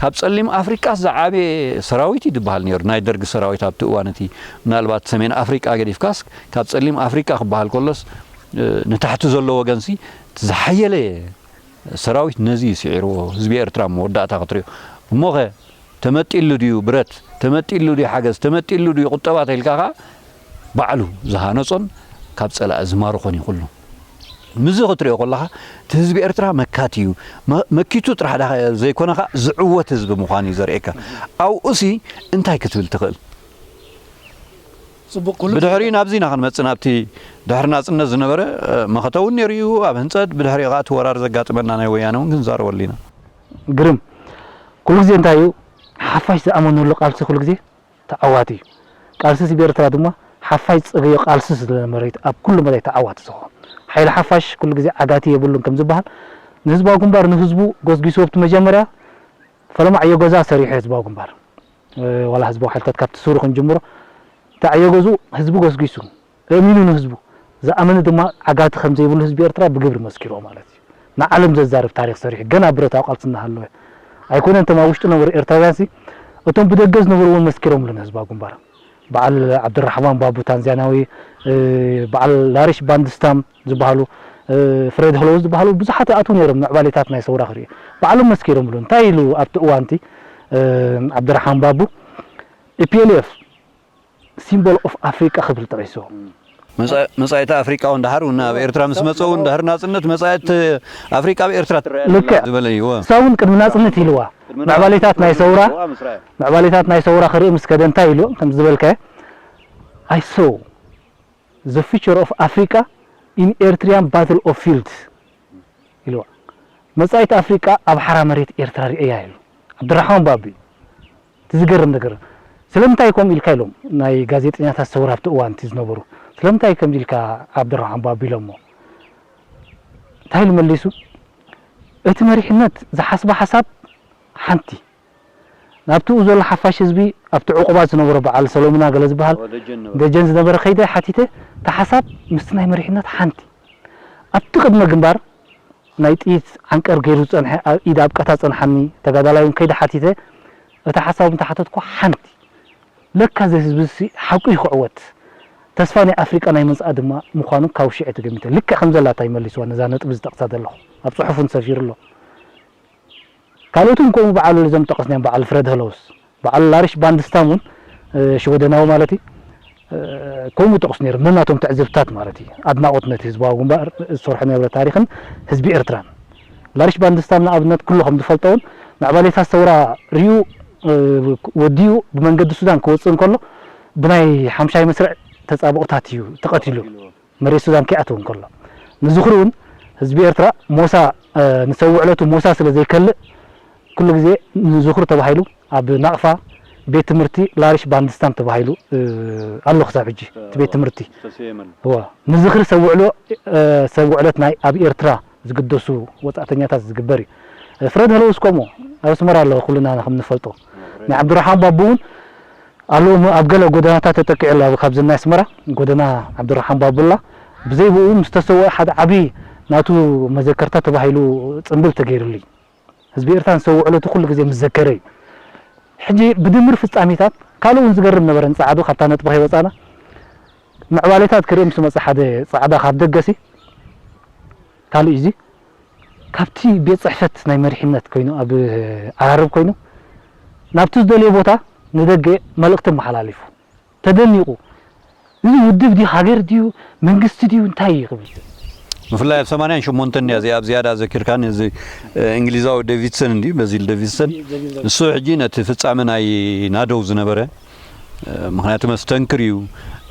ካብ ጸሊም ኣፍሪቃስ ዝዓበየ ሰራዊት እዩ ዝበሃል ነይሩ፣ ናይ ደርጊ ሰራዊት ኣብቲ እዋን እቲ። ምናልባት ሰሜን ኣፍሪቃ ገዲፍካስ፣ ካብ ጸሊም ኣፍሪቃ ክበሃል ከሎስ፣ እ፣ ንታሕቲ ዘሎ ወገንሲ እቲ ዝሓየለ ሰራዊት ነዚ እዩ ስዒርዎ። ህዝቢ ኤርትራ ኣብ መወዳእታ ክትሪኦ፣ እሞኸ ተመጢሉ ድዩ ብረት፣ ተመጢሉ ድዩ ሓገዝ፣ ተመጢሉ ድዩ ቁጠባ ተኢልካ ከኣ፣ ባዕሉ ዝሃነጾን ካብ ጸላኢ ዝማርኾን እዩ ኩሉ። ምዚ ክትሪኦ ከለኻ፣ እቲ ህዝቢ ኤርትራ መካቲ እዩ። መ-፣ መኪቱ ጥራሕ ዳ-፣ ዘይኮነ ከኣ ዝዕወት ህዝቢ ምዃኑ እዩ ዘርእየካ። ኣብኡሲ እንታይ ክትብል ትኽእል? ጽቡቕ፣ ኩሉ ብድሕሪኡ ናብዚ ኢና ክንመጽእ፣ ናብቲ ድሕሪ ናጽነት ዝነበረ፣ እ፣ መኸተ እውን ነይሩ እዩ። ኣብ ህንጸት፣ ብድሕሪኡ ከኣ እቲ ወራር ዘጋጥመና ናይ ወያነ እውን ክንዛረበሉ ኢና። ግርም። ኩሉ ግዜ እንታይ እዩ፣ ሓፋሽ ዝኣመነሉ ቃልሲ ኩሉ ግዜ ተዓዋቲ እዩ። ቃልሲ ህዝቢ ኤርትራ ድማ ሓፋሽ ዝጸገዮ ቃልሲ ስለ ዝነበረ እዩ ኣብ ኩሉ መዳይ ተዓዋቲ ዝኸውን። ሓይሊ ሓፋሽ ኩሉ ግዜ ዓጋቲ የብሉን ከም ዝበሃል፣ ንህዝባዊ ግንባር ንህዝቡ ጎስጒስዎ ኣብቲ መጀመርያ ፈለማ ዕዮ ገዛ ሰሪሑ ህዝባዊ ግንባር። እ፣ ዋላ ህዝባዊ ሓይልታት ካብቲ ሱሩ ክንጅምሮ፣ እቲ ዕዮ ገዝኡ ህዝቢ ጎስጒሱ፣ እሚኑ ንህዝቡ፣ ዝኣመነ ድማ ዓጋቲ ከም ዘይብሉ ህዝቢ ኤርትራ ብግብሪ መስኪርዎ ማለት እዩ። ንዓለም ዘዛርብ ታሪኽ ሰሪሑ፣ ገና ብረታዊ ቃልሲ እናሃለወ። ኣይኮነን እቶም ኣብ ውሽጢ ነበሩ ኤርትራውያንሲ፣ እቶም ብደገ ዝነበሩ እውን መስኪሮምሉ ንህዝባዊ ግንባር። በዓል ዓብዱራሕማን ባቡ ታንዛንያዊ፣ እ፣ በዓል ላሪሽ ባንድስታም ዝበሃሉ፣ እ፣ ፍሬድ ሆሎውስ ዝበሃሉ ብዙሓት ይኣትዉ ነይሮም ምዕባሌታት ናይ ሰውራ ክርእዩ። ባዕሎም መስኪሮምሉ። እንታይ ኢሉ ኣብቲ እዋንቲ፣ እ፣ ዓብዱራሕማን ባቡ፣ ኢ ፒ ኤል ኤፍ፣ ሲምቦል ኦፍ ኣፍሪቃ ክብል ጠቒስዎ። መጻ-፣ መጻኢታ ኣፍሪቃ እውን ደሓር እውን ኣብ ኤርትራ ምስ መጸ እውን፣ ድሕሪ ናጽነት መጻኢት ኣፍሪቃ ኣብ ኤርትራ ትረአ ኣላ ልክዕ። ዝበለ እዩ። እዋ። ንሳ እውን ቅድሚ ናጽነት ኢልዋ። ቅድሚ ምዕባሌታት ናይ ናጽነት ሰውራ፣ ኢልዋ ምስ ረኣየ። ምዕባሌታት ናይ ሰውራ ክርኢ ምስ ከደ እንታይ ኢሉ ከም ዝበልካዮ፣ I saw the future of Africa in Eritrean battle of fields ኢልዋ። መጻኢት ኣፍሪቃ ኣብ ሓራ መሬት ኤርትራ ርእያ ኢሉ። ዓብዱራሕማን ባቢ። እቲ ዝገርም ነገር፣ ስለምንታይ ከምኡ ኢልካ ኢሎም ናይ ጋዜጠኛታት ሰውራ ኣብቲ እዋን እቲ ዝነበሩ፣ ስለምንታይ ከምዚ ኢልካ ዓብዱራሕማን ባቢ ኢሎሞ? እንታይ ኢሉ መሊሱ? እቲ መሪሕነት ዝሓስባ ሓሳብ ሓንቲ፣ ናብቲ ኡ ዘሎ ሓፋሽ ህዝቢ፣ ኣብቲ ዕቑባት ዝነበሮ በዓል ሰሎሙና ገለ ዝበሃል፣ ኦ፣ ደጀን ነበረ። ደጀን ዝነበረ ከይደ ሓቲተ፣ እቲ ሓሳብ ምስቲ ናይ መሪሕነት ሓንቲ። ኣብቲ ቅድመ ግንባር ናይ ጥይት ዓንቀር ገይሩ ዝጸንሐ፣ ኣብ ኢድ ኣብ ቀታ ጸንሓኒ ተጋዳላይ እውን ከይደ ሓቲተ፣ እቲ ሓሳብ እንተሓተትኩ ሓንቲ። ለካ እዚ ህዝቢ እዚ ሓቁ እዩ ክዕወት። ተስፋ ናይ ኣፍሪቃ ናይ መጻኢ ድማ ምዃኑ ካብ ሽዑ ተገሚተ። ልክዕ ከም ዘላ እንታይ መሊስዋ ነዛ ነጥቢ ዝጠቕሳ ዘለኹ። ኣብ ጽሑፍ እውን ሰፊሩ ኣሎ። ካልኦት እውን ከምኡ በዓል እዞም ጠቐስናዮም፣ በዓል ፍረድ ሀለውስ፣ በዓል ላሪሽ ባንድስታም እውን፣ እ፣ ሽወደናዊ ማለት እዩ። እ፣ ከምኡ ጠቕሱ ነይሮም፣ ነናቶም ትዕዝብታት ማለት እዩ። ኣድናቖት ነቲ ህዝባዊ ግንባር ዝሰርሖ ዝነበረ ታሪኽን ህዝቢ ኤርትራን። ላሪሽ ባንድስታም ንኣብነት ኩሉ ከም ዝፈልጦ እውን ምዕባሌታት ሰውራ ርዩ፣ እ፣ ወዲኡ ብመንገዲ ሱዳን ክወጽእ እንከሎ ብናይ ሓምሻይ መስርዕ ተጻብኦታት እዩ ተቐቲሉ። መሬት ሱዳን ከይኣትው እንከሎ። ንዝኽሪ እውን ህዝቢ ኤርትራ ሞሳ፣ እ፣ ንሰውዕ ዕለቱ ሞሳ ስለ ዘይከልእ ኩሉ ግዜ ንዝኽሪ ተባሂሉ ኣብ ናቕፋ ቤት ትምህርቲ ላሪሽ ባንድስታም ተባሂሉ፣ እ፣ ኣሎ ክሳብ ሕጂ እቲ ቤት ትምህርቲ። ተሰየመሉ። እወ፣ ንዝኽሪ ሰውዕ ዕሎ-፣ እ፣ ሰውዕ ዕለት ናይ ኣብ ኤርትራ ዝግደሱ ወጻእተኛታት ዝግበር እዩ። እ፣ ፍረድ ሀለውስ ከምኡ ኣብ ኣስመራ ኣሎ ኩልና ከም ንፈልጦ። ናይ ዓብዱራሕማን ባቡ እውን ኣሎ እሞ ኣብ ገለ ጎደናታት ተጠቂዑ ኣሎ። ኣብ ካብዚ ናይ ኣስመራ ጎደና ዓብዱራሕማን ባቡ ኣላ። ብዘይ ብኡ ምስ ተሰውአ ሓደ ዓቢ ናቱ መዘከርታ ተባሂሉ ጽምብል ተገይሩሉ እዩ። ህዝቢ ኤርትራ ንሰውዕ ዕለቱ ኩሉ ግዜ ምስ ዘከረ እዩ። ሕጂ ብድምር ፍጻሜታት ካልእ እውን ዝገርም ነበረ። ንጸዓዱ ካብታ ነጥቢ ከይወጻና ምዕባሌታት ክርኢ ምስ መጸ ሓደ ጸዓዳ ካብ ደገሲ ካልእ እዩ እዚ። ካብቲ ቤት ጽሕፈት ናይ መሪሕነት ኮይኑ ኣብ ዓራርብ ኮይኑ ናብቲ ዝደልዮ ቦታ ንደገ መልእኽቲ ኣመሓላሊፉ። ተደኒቑ። እዚ ውድብ ድዩ፣ ሃገር ድዩ፣ መንግስቲ ድዩ፣ እንታይ እዩ ክብል? ብፍላይ ኣብ ሰማንያን ሸሞንተን እያ እዚኣ ኣብ ዝያዳ ዘኪርካኒ፣ እዚ፣ እ፣ እንግሊዛዊ ዴቪድሰን እንድዩ፣ በዚል ዴቪድሰን። ንሱ ሕጂ ነቲ ፍጻመ ናይ ናደው ዝነበረ፣ እ፣ ምኽንያቱ መስተንክር እዩ።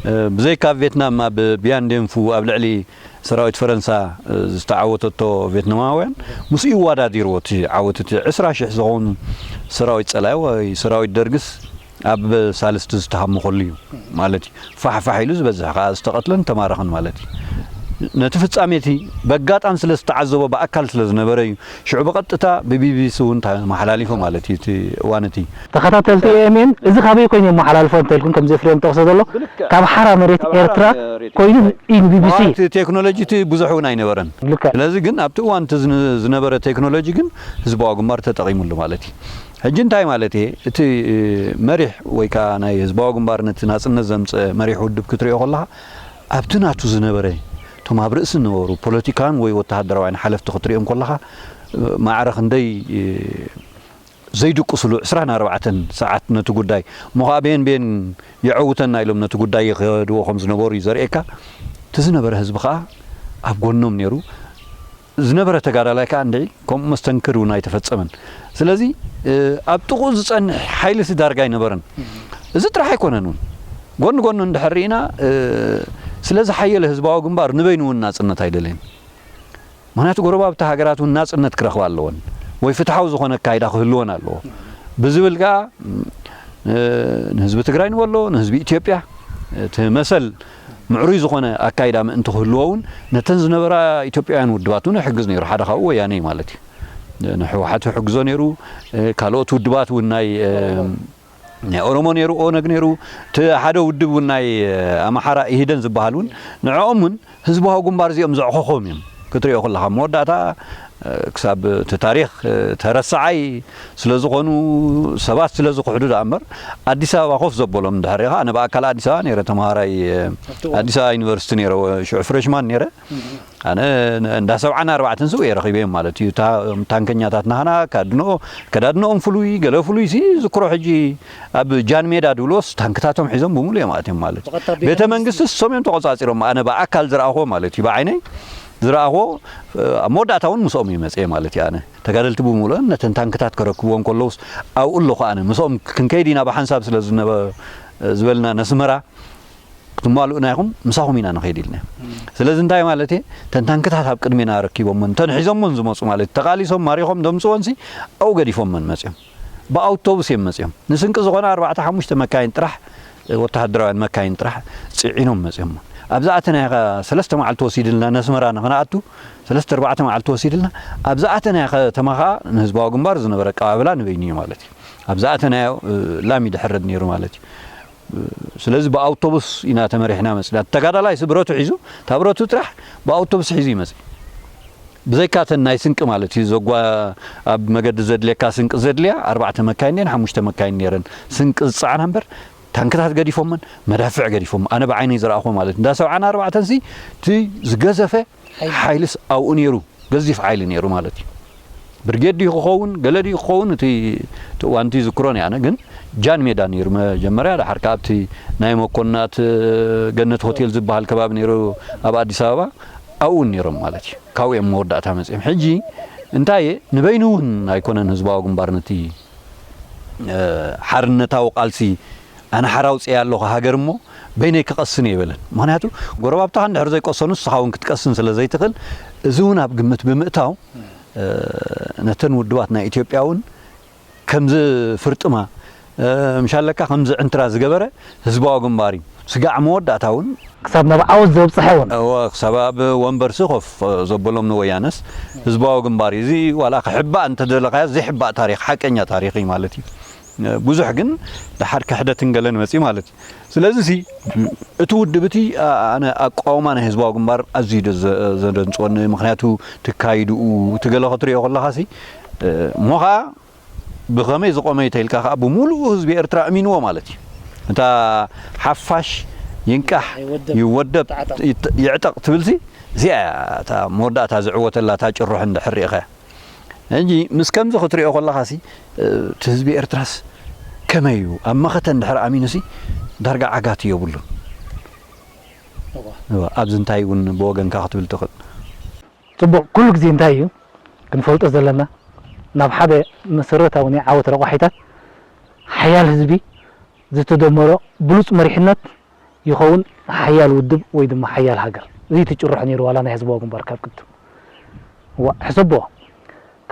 እ፣ ብዘይካ ኣብ ቬትናም፣ ኣብ ቢያን ዴንፉ፣ ኣብ ልዕሊ፣ ሰራዊት ፈረንሳ ዝተዓወተቶ ቬትናማውያን ምስኡ ይወዳዲርዎ። እቲ ዓወት እቲ ዕስራ ሽሕ ዝኾኑ ሰራዊት ጸላኢ ወይ ሰራዊት ደርግስ ኣብ ሳልስቲ ዝተሃመኸሉ እዩ ማለት እዩ። ፋሕ ፋሕ ኢሉ ዝበዝሕ ከዓ ዝተቐትለን ተማረኸን ማለት እዩ። ነቲ ፍጻሜ እቲ በጋጣም ስለ ዝተዓዘቦ ብኣካል ስለ ዝነበረ እዩ ሽዑ ብቐጥታ ብቢቢሲ እውን ተመሓላሊፉ ማለት እዩ። እቲ እዋን እቲ ተኸታተልቲ ኤኤምኤን እዚ ካበይ ኮይኑ የመሓላልፎ እንተልኩም ከምዚ ፍሬም ጠቕሶ ዘሎ ካብ ሓራ መሬት ኤርትራ ኮይኑ እዩ ቢቢሲ። እቲ ቴክኖሎጂ እቲ ብዙሕ እውን ኣይነበረን። ልክዕ። ስለዚ ግን ኣብቲ እዋን እቲ ዝን- ዝነበረ ቴክኖሎጂ ግን ህዝባዊ ግንባር ተጠቒሙሉ ማለት እዩ። ሕጂ እንታይ ማለት እየ? እቲ መሪሕ ወይ ከዓ ናይ ህዝባዊ ግንባር ነቲ ናጽነት ዘምፀ መሪሕ ውድብ ክትሪኦ ከለኻ ኣብቲ ናቱ ዝነበረ እቶም ኣብ ርእሲ ዝነበሩ ፖለቲካን ወይ ወተሃደራውያን ሓለፍቲ ክትሪኦም ከለኻ ማዕረ ክንደይ ዘይድቅስሉ ዕስራን ኣርባዕተን ሰዓት ነቲ ጉዳይ እሞ ከዓ ቤን ቤን የዐውተና ኢሎም ነቲ ጉዳይ ይኸድዎ ከም ዝነበሩ እዩ ዘርእየካ። እቲ ዝነበረ ህዝቢ ከዓ ኣብ ጎኖም ነይሩ። ዝነበረ ተጋዳላይ ከዓ እንድዒ ከምኡ መስተንክር እውን ኣይተፈጸመን። ስለዚ ኣብ ጥቕኡ ዝጸንሕ ሓይሊ ሲ ዳርጋ ኣይነበረን። እዚ ጥራሕ ኣይኮነን እውን ጎኒ ጎኒ እንድሕር ርኢና ስለ ዝሓየለ ህዝባዊ ግንባር ንበይኑ እውን ናጽነት ኣይደለየን። ምክንያቱ ጎረባብቲ ሃገራት እውን ናጽነት ክረኽባ ኣለወን ወይ ፍትሓዊ ዝኾነ ኣካይዳ ክህልወን ኣለዎ ብዝብል ከዓ ንህዝቢ ትግራይ ንበሎ ንህዝቢ ኢትዮጵያ እቲ መሰል ምዕሩይ ዝኾነ ኣካይዳ ምእንቲ ክህልዎ እውን ነተን ዝነበራ ኢትዮጵያውያን ውድባት እውን ይሕግዝ ነይሩ። ሓደ ካብኡ ወያነ እዩ ማለት እዩ። ንህወሓት ይሕግዞ ነይሩ። ካልኦት ውድባት እውን ናይ ናይ ኦሮሞ ነይሩ፣ ኦነግ ነይሩ፣ እቲ ሓደ ውድብ እውን ናይ ኣምሓራ ኢህደን ዝበሃል እውን ንዕኦም እውን ህዝባዊ ግንባር እዚኦም ዘዕኸኾም እዮም ክትሪኦ ከለኻ መወዳእታ ክሳብ እቲ ታሪክ ተረሳዓይ ስለ ዝኾኑ ሰባት ስለ ዝኽሕዱ ደኣ እምበር ኣዲስ ኣበባ ኮፍ ዘበሎም እንድሕር ኢኻ ኣነ ብኣካል ኣዲስ ኣበባ ነይረ ተምሃራይ ኣዲስ ኣበባ ዩኒቨርሲቲ ነይረ ሽዑ ፍሬሽማን ነይረ ኣነ እንዳ ሰብዓን ኣርባዕተን ስው እየ ረኺበዮም ማለት እዩ። ታንከኛታት ናህና ከዳድንኦም ፍሉይ ገለ ፍሉይ ሲ ዝክሮ ሕጂ ኣብ ጃን ሜዳ ድብልዎስ ታንክታቶም ሒዞም ብምሉእ እዮም ኣትዮም ማለት እዩ። ቤተ መንግስቲ እሶም እዮም ተቆጻጺሮም ኣነ ብኣካል ዝረኣኽዎ ማለት እዩ። ብዓይነይ ዝረኣኽዎ ኣብ መወዳእታ እውን ምስኦም እዩ መጽየ ማለት እዩ። ኣነ ተጋደልቲ ብምሉኦም ነተን ታንክታት ከረክብዎም ከለውስ ኣብኡ ኣለኹ ኣነ ምስኦም ክንከይድ ኢና ብሓንሳብ ስለ ዝበልና ነስመራ ክትማልኡና ኢኹም ምሳኹም ኢና ንኸይድ ኢልና። ስለዚ እንታይ ማለት እየ? ተን ታንክታት ኣብ ቅድሜና ረኪቦመን ተን ሒዞመን ዝመፁ ማለት እዩ። ተቓሊሶም ማሪኾም ደምፅወንሲ ኣብኡ ገዲፎመን መፅዮም። ብኣውቶቡስ እዮም መፅዮም። ንስንቂ ዝኾነ ኣርባዕተ ሓሙሽተ መካይን ጥራሕ ወተሃደራውያን መካይን ጥራሕ ፅዒኖም መፅዮም። ኣብዛ ኣተናያ ሰለስተ መዓልቲ ወሲድልና ነስመራ ንኽንኣቱ ሰለስተ ኣርባዕተ መዓልቲ ወሲድልና ኣብዛ ኣተናያ ከተማ ከዓ ንህዝባዊ ግንባር ዝነበረ ኣቀባብላ ንበይኑ እዩ ማለት እዩ። ኣብዛ ኣተናዮ ላሚ ድሕረድ ነይሩ ማለት እዩ። ስለዚ ብኣውቶቡስ ኢና ተመሪሕና መፅና ተጋዳላይ ሲ ብረቱ ሒዙ እታ ብረቱ ጥራሕ ብኣውቶቡስ ሒዙ ይመፅእ ብዘይካ ተን ናይ ስንቂ ማለት እዩ ዘጓ ኣብ መገዲ ዘድልየካ ስንቂ ዘድልያ ኣርባዕተ መካይን ን ሓሙሽተ መካይን ነይረን ስንቂ ዝፀዓና እምበር ታንክታት ገዲፎመን መዳፍዕ ገዲፎም ኣነ ብዓይነይ ዝረኣኹ ማለት እንዳ ሰብዓን ኣርባዕተን ሲ እቲ ዝገዘፈ ሓይልስ ኣብኡ ነይሩ ገዚፍ ሓይሊ ነይሩ ማለት እዩ። ብርጌድ ድዩ ክኸውን ገለ ድዩ ክኸውን እቲ እዋንቲ ዝክሮን ኣነ ግን ጃን ሜዳ ነይሩ መጀመርያ ድሓር ከዓ ኣብቲ ናይ መኮንናት ገነት ሆቴል ዝበሃል ከባቢ ነይሩ ኣብ ኣዲስ ኣበባ ኣብኡ እውን ነይሮም ማለት እዩ። ካብኡ እዮም መወዳእታ መፅኦም። ሕጂ እንታይ ንበይኑ እውን ኣይኮነን ህዝባዊ ግንባር ነቲ ሓርነታዊ ቃልሲ ኣነ ሓራ ኣውፅኤ ኣለኹ ሃገር እሞ በይነይ ክቐስን እየ በለን። ምክንያቱ ጎረባብትኻ እንድሕር ዘይቀሰኑ ንስኻ እውን ክትቀስን ስለ ዘይትኽእል እዚ እውን ኣብ ግምት ብምእታው ነተን ውድባት ናይ ኢትዮጵያ እውን ከምዚ ፍርጥማ ምሻለካ ከምዚ ዕንትራ ዝገበረ ህዝባዊ ግንባር እዩ። ስጋዕ መወዳእታ እውን ክሳብ ናብ ዓወት ዘብፅሐ እውን እወ ክሳብ ኣብ ወንበርሲ ኮፍ ዘበሎም ንወያነስ ህዝባዊ ግንባር እዩ። እዚ ዋላ ክሕባእ እንተደለኻዮ ዘይሕባእ ታሪክ ሓቀኛ ታሪክ እዩ ማለት እዩ። ብዙሕ ግን ድሓር ክሕደትን ገለን መፅዩ ማለት እዩ። ስለዚ ሲ እቲ ውድብ እቲ ኣነ ኣቃውማ ናይ ህዝባዊ ግንባር ኣዝዩ ዘደንፅወኒ ምክንያቱ ትካይድኡ ትገለ ክትሪኦ ከለካ ሲ እሞ ከዓ ብኸመይ ዝቆመ ተይልካ ከዓ ብምሉኡ ህዝቢ ኤርትራ እሚንዎ ማለት እዩ። እታ ሓፋሽ ይንቃሕ ይወደብ ይዕጠቕ ትብል ሲ እዚኣ እያ እታ መወዳእታ ዝዕወተላ እታ ጭርሖ እንድሕር ርኢኻ ሕጂ ምስ ከምዚ ክትሪኦ ከለኻሲ እቲ ህዝቢ ኤርትራስ ከመይ እዩ ኣብ መኸተ እንድሕር ኣሚኑሲ ዳርጋ ዓጋቲ የብሉን። ኣብዚ እንታይ እውን ብወገንካ ክትብል ትኽእል? ፅቡቕ ኩሉ ግዜ እንታይ እዩ ክንፈልጦ ዘለና ናብ ሓደ መሰረታዊ ናይ ዓወት ረቋሒታት ሓያል ህዝቢ ዝተደመሮ ብሉፅ መሪሕነት ይኸውን ሓያል ውድብ ወይ ድማ ሓያል ሃገር። እዚ ትጭርሖ ነይሩ ዋላ ናይ ህዝባዊ ግንባር ካብ ቅድም። ዋ ሕሰቦ፣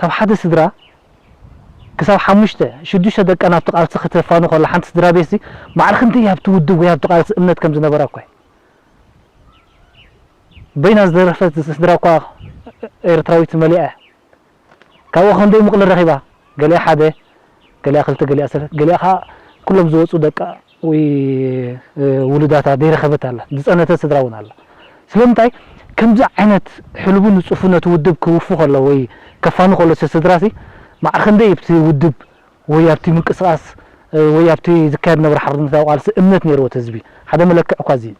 ካብ ሓደ ስድራ ክሳብ ሓሙሽተ ሽዱሽተ ደቃ ናብቲ ቃልሲ ክተፋኑ ከላ ሓንቲ ስድራ ቤትሲ ማዕረ ክንደይ ኣብቲ ውድብ ወይ ኣብቲ ቃልሲ እምነት ከም ዝነበራ እኳ እዩ። በይና ዝደረፈት ስድራ እኳ ኤርትራዊት መሊኣ እያ። ካብኡ ክንደይ ምቕሊ ረኺባ? ገሊኣ ሓደ፣ ገሊኣ ክልተ፣ ገሊኣ ሰለስተ፣ ገሊኣ ከዓ ኩሎም ዝወፁ ደቃ ወይ ውሉዳታ ዘይረኸበት ኣላ፣ ዝፀነተ ስድራ እውን ኣላ። ስለምንታይ ከምዚ ዓይነት ሕልቡ ንፁፉ ነቲ ውድብ ክውፉ ከሎ ወይ ከፋኑ ከሎ ስድራሲ ማዕረ ክንደይ ኣብቲ ውድብ ወይ ኣብቲ ምንቅስቃስ ወይ ኣብቲ ዝካየድ ዝነበረ ሓርነታዊ ቃልሲ እምነት ነይርዎ እቲ ህዝቢ። ሓደ መለክዕ እኳ እዚ እዩ።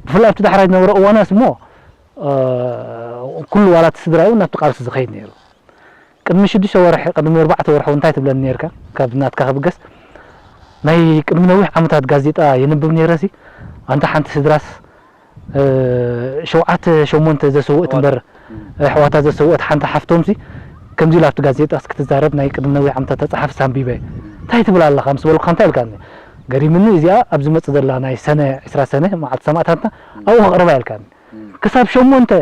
ብፍላይ ኣብቲ ዳሕራይ ዝነበረ እዋናስ እሞ ኩሉ ዋላ እቲ ስድራ እውን ናብቲ ቃልሲ ዝኸይድ ነይሩ። ቅድሚ ሽዱሽተ ወርሒ ቅድሚ ኣርባዕተ ወርሒ እንታይ ትብለኒ ነርካ? ካብ ናትካ ክብገስ ናይ ቅድሚ ነዊሕ ዓመታት ጋዜጣ የንብብ ነይረሲ ኣንታ ሓንቲ ስድራስ ሸውዓተ ሸሞንተ ዘሰውእት እምበር ኣሕዋታ ዘሰውእት ሓንቲ ሓፍቶምሲ ከምዚ ኢላ ኣብቲ ጋዜጣስ ክትዛረብ ናይ ቅድሚ ነዊሕ ዓመታት ተፃሓፍስ ኣንቢበ እንታይ ትብል ኣለኻ ምስ በልኩኻ እንታይ ኢልካኒ? ገሪምኒ እዚኣ ኣብ ዝመፅእ ዘላ ናይ ሰነ ዕስራ ሰነ መዓልቲ ሰማእታትና ኣብኡ ከቕርባ ኢልካኒ። ክሳብ ሸሞንተ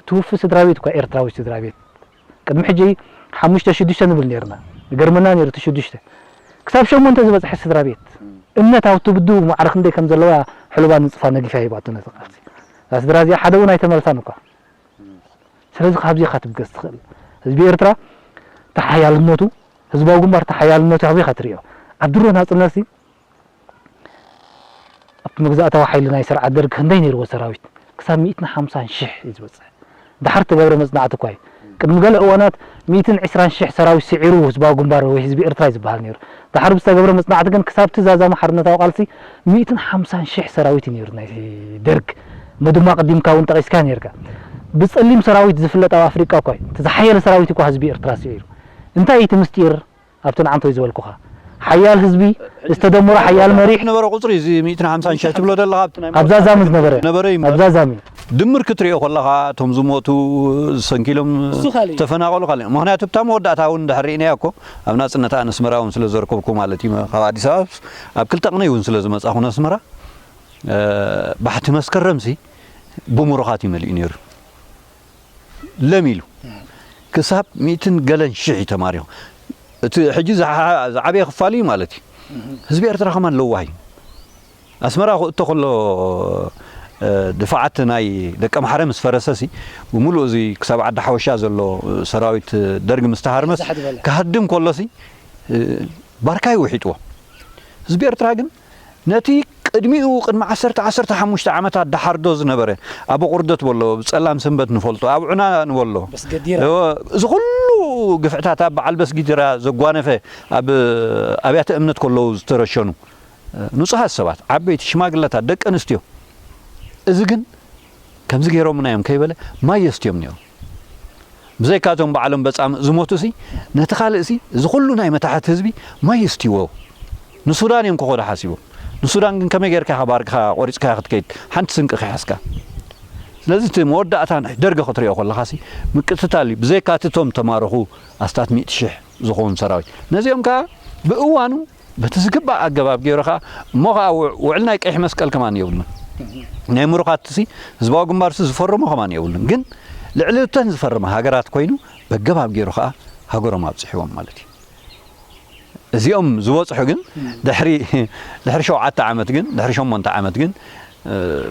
ትውፊ ስድራ ቤት እኳ ኤርትራዊ ስድራ ቤት ቅድሚ ሕጂ ሓሙሽተ ሽዱሽተ ንብል ነርና። ይገርመና ነይሩ እቲ ሽዱሽተ ክሳብ ሸሞንተ ዝበፅሐ ስድራ ቤት እምነት ኣብቲ ብድው ማዕረ ክንደይ ከም ዘለዋ ሕሉባ ንፅፋ ነጊፋ ሂባቶ ነቲ ቃልሲ። እዛ ስድራ እዚኣ ሓደ እውን ኣይተመልሳን እኳ። ስለዚ ካብዚ ኢኻ ትብገስ ትኽእል። ህዝቢ ኤርትራ ተሓያልነቱ ህዝባዊ ግንባር ተሓያልነቱ ካብዚ ኢኻ ትሪኦ። ኣብ ድሮ ናፅነትሲ ኣብቲ መግዛእታዊ ሓይሊ ናይ ስርዓት ደርግ ክንደይ ነይርዎ ሰራዊት? ክሳብ ሚእትን ሓምሳን ሽሕ እዩ ዝበፅሕ። ድሓር ተገብረ መፅናዕቲ እኳ እዩ። ቅድሚ ገለ እዋናት ሚእትን ዕስራን ሽሕ ሰራዊት ስዒሩ ህዝባዊ ግንባር ወይ ህዝቢ ኤርትራ እዩ ዝበሃል ነይሩ። ድሓር ብዝተገብረ መፅናዕቲ ግን ክሳብቲ ዛዛሚ ሓርነታዊ ቃልሲ ሚእትን ሓምሳን ሽሕ ሰራዊት እዩ ነይሩ ናይ ደርግ። መድማ ቅዲምካ እውን ጠቒስካ ነይርካ። ብፀሊም ሰራዊት ዝፍለጥ ኣብ ኣፍሪቃ እኳ እዩ። እቲ ዝሓየለ ሰራዊት እኳ ህዝቢ ኤርትራ ስዒሩ። እንታይ እዩ እቲ ምስጢር? ኣብቲ ንዓንተወይ ዝበልኩኻ ሓያል ህዝቢ ዝተደመሮ ሓያል መሪሕ ነበረ ቁፅሪ እዚ ሚእትን ሓምሳን ሽሕ ትብሎ ዘለኻ ኣብቲ ናይ ኣብዛ ዛሚ ዝነበረ ነበረ እዩ እምበር ኣብዛ ዛሚ ድምር ክትሪኦ ከለኻ እቶም ዝሞቱ ዝሰንኪሎም እሱ ካልእ እዩ። ተፈናቐሉ ካልእ ምክንያቱ እታ መወዳእታ እውን ድሕር ርኢናያ እኮ ኣብ ናፅነት ኣነስመራ እውን ስለ ዘርከብኩ ማለት እዩ ካብ ኣዲስ ኣበባ ኣብ ክልተ ቅነይ እውን ስለ ዝመፃኹ ነስመራ ባሕቲ መስከረምሲ ብምሩኻት እዩ መሊኡ ነይሩ ለሚሉ ክሳብ ሚእትን ገለን ሽሕ እዩ ተማሪኹ እቲ ሕጂ ዝዓበየ ክፋል እዩ ማለት እዩ ህዝቢ ኤርትራ ከማን ለዋህ እዩ ኣስመራ ክእቶ ከሎ ድፋዓት ናይ ደቀምሓረ ምስ ፈረሰሲ ብምሉእ እዚ ክሳብ ዓዲ ሓወሻ ዘሎ ሰራዊት ደርግ ምስ ተሃርመስ ክሃድም ከሎሲ ባርካይ ውሒጥዎ ህዝቢ ኤርትራ ግን ነቲ ቅድሚኡ ቅድሚ ዓሰርተ ዓሰርተ ሓሙሽተ ዓመታት ድሓርዶ ዝነበረ ኣብ ቁርደት በሎ ብፀላም ሰንበት ንፈልጦ ኣብ ዑና ንበሎ እዚ ኩሉ ግፍዕታት ኣብ በዓል በስጊድራ ዘጓነፈ ኣብ ኣብያተ እምነት ከለዉ ዝተረሸኑ ንፁሃት ሰባት ዓበይቲ ሽማግለታት ደቂ ኣንስትዮ እዚ ግን ከምዚ ገይሮምና እዮም ከይበለ ማይ የስትዮም ነይሩ ብዘይካቶም ባዕሎም በፃምእ ዝሞቱ ሲ ነቲ ካልእ ሲ እዚ ኩሉ ናይ መታሕት ህዝቢ ማይ የስትይዎ ንሱዳን እዮም ክኸዱ ሓሲቦም ንሱዳን ግን ከመይ ጌርካ ኢኻ ባርግኻ ቆሪፅካ ክትከይድ ሓንቲ ስንቂ ክሕዝካ ስለዚ እቲ መወዳእታ ናይ ደርጊ ክትሪኦ ከለኻ ሲ ምቅትታል እዩ ብዘይካ እቲ እቶም ተማረኹ ኣስታት ሚእቲ ሽሕ ዝኾኑ ሰራዊት ነዚኦም ከዓ ብእዋኑ በቲ ዝግባእ ኣገባብ ገይሩ ከዓ እሞ ከዓ ውዕል ናይ ቀይሕ መስቀል ከማን የብሉን ናይ ምሩኻት ሲ ህዝባዊ ግንባር ሲ ዝፈርሞ ከማን የብሉን ግን ልዕሊ እተን ዝፈርማ ሃገራት ኮይኑ በገባብ ገይሩ ከዓ ሃገሮም ኣብፅሕዎም ማለት እዩ እዚኦም ዝበፅሑ ግን ድሕሪ ድሕሪ ሸውዓተ ዓመት ግን ድሕሪ ሸሞንተ ዓመት ግን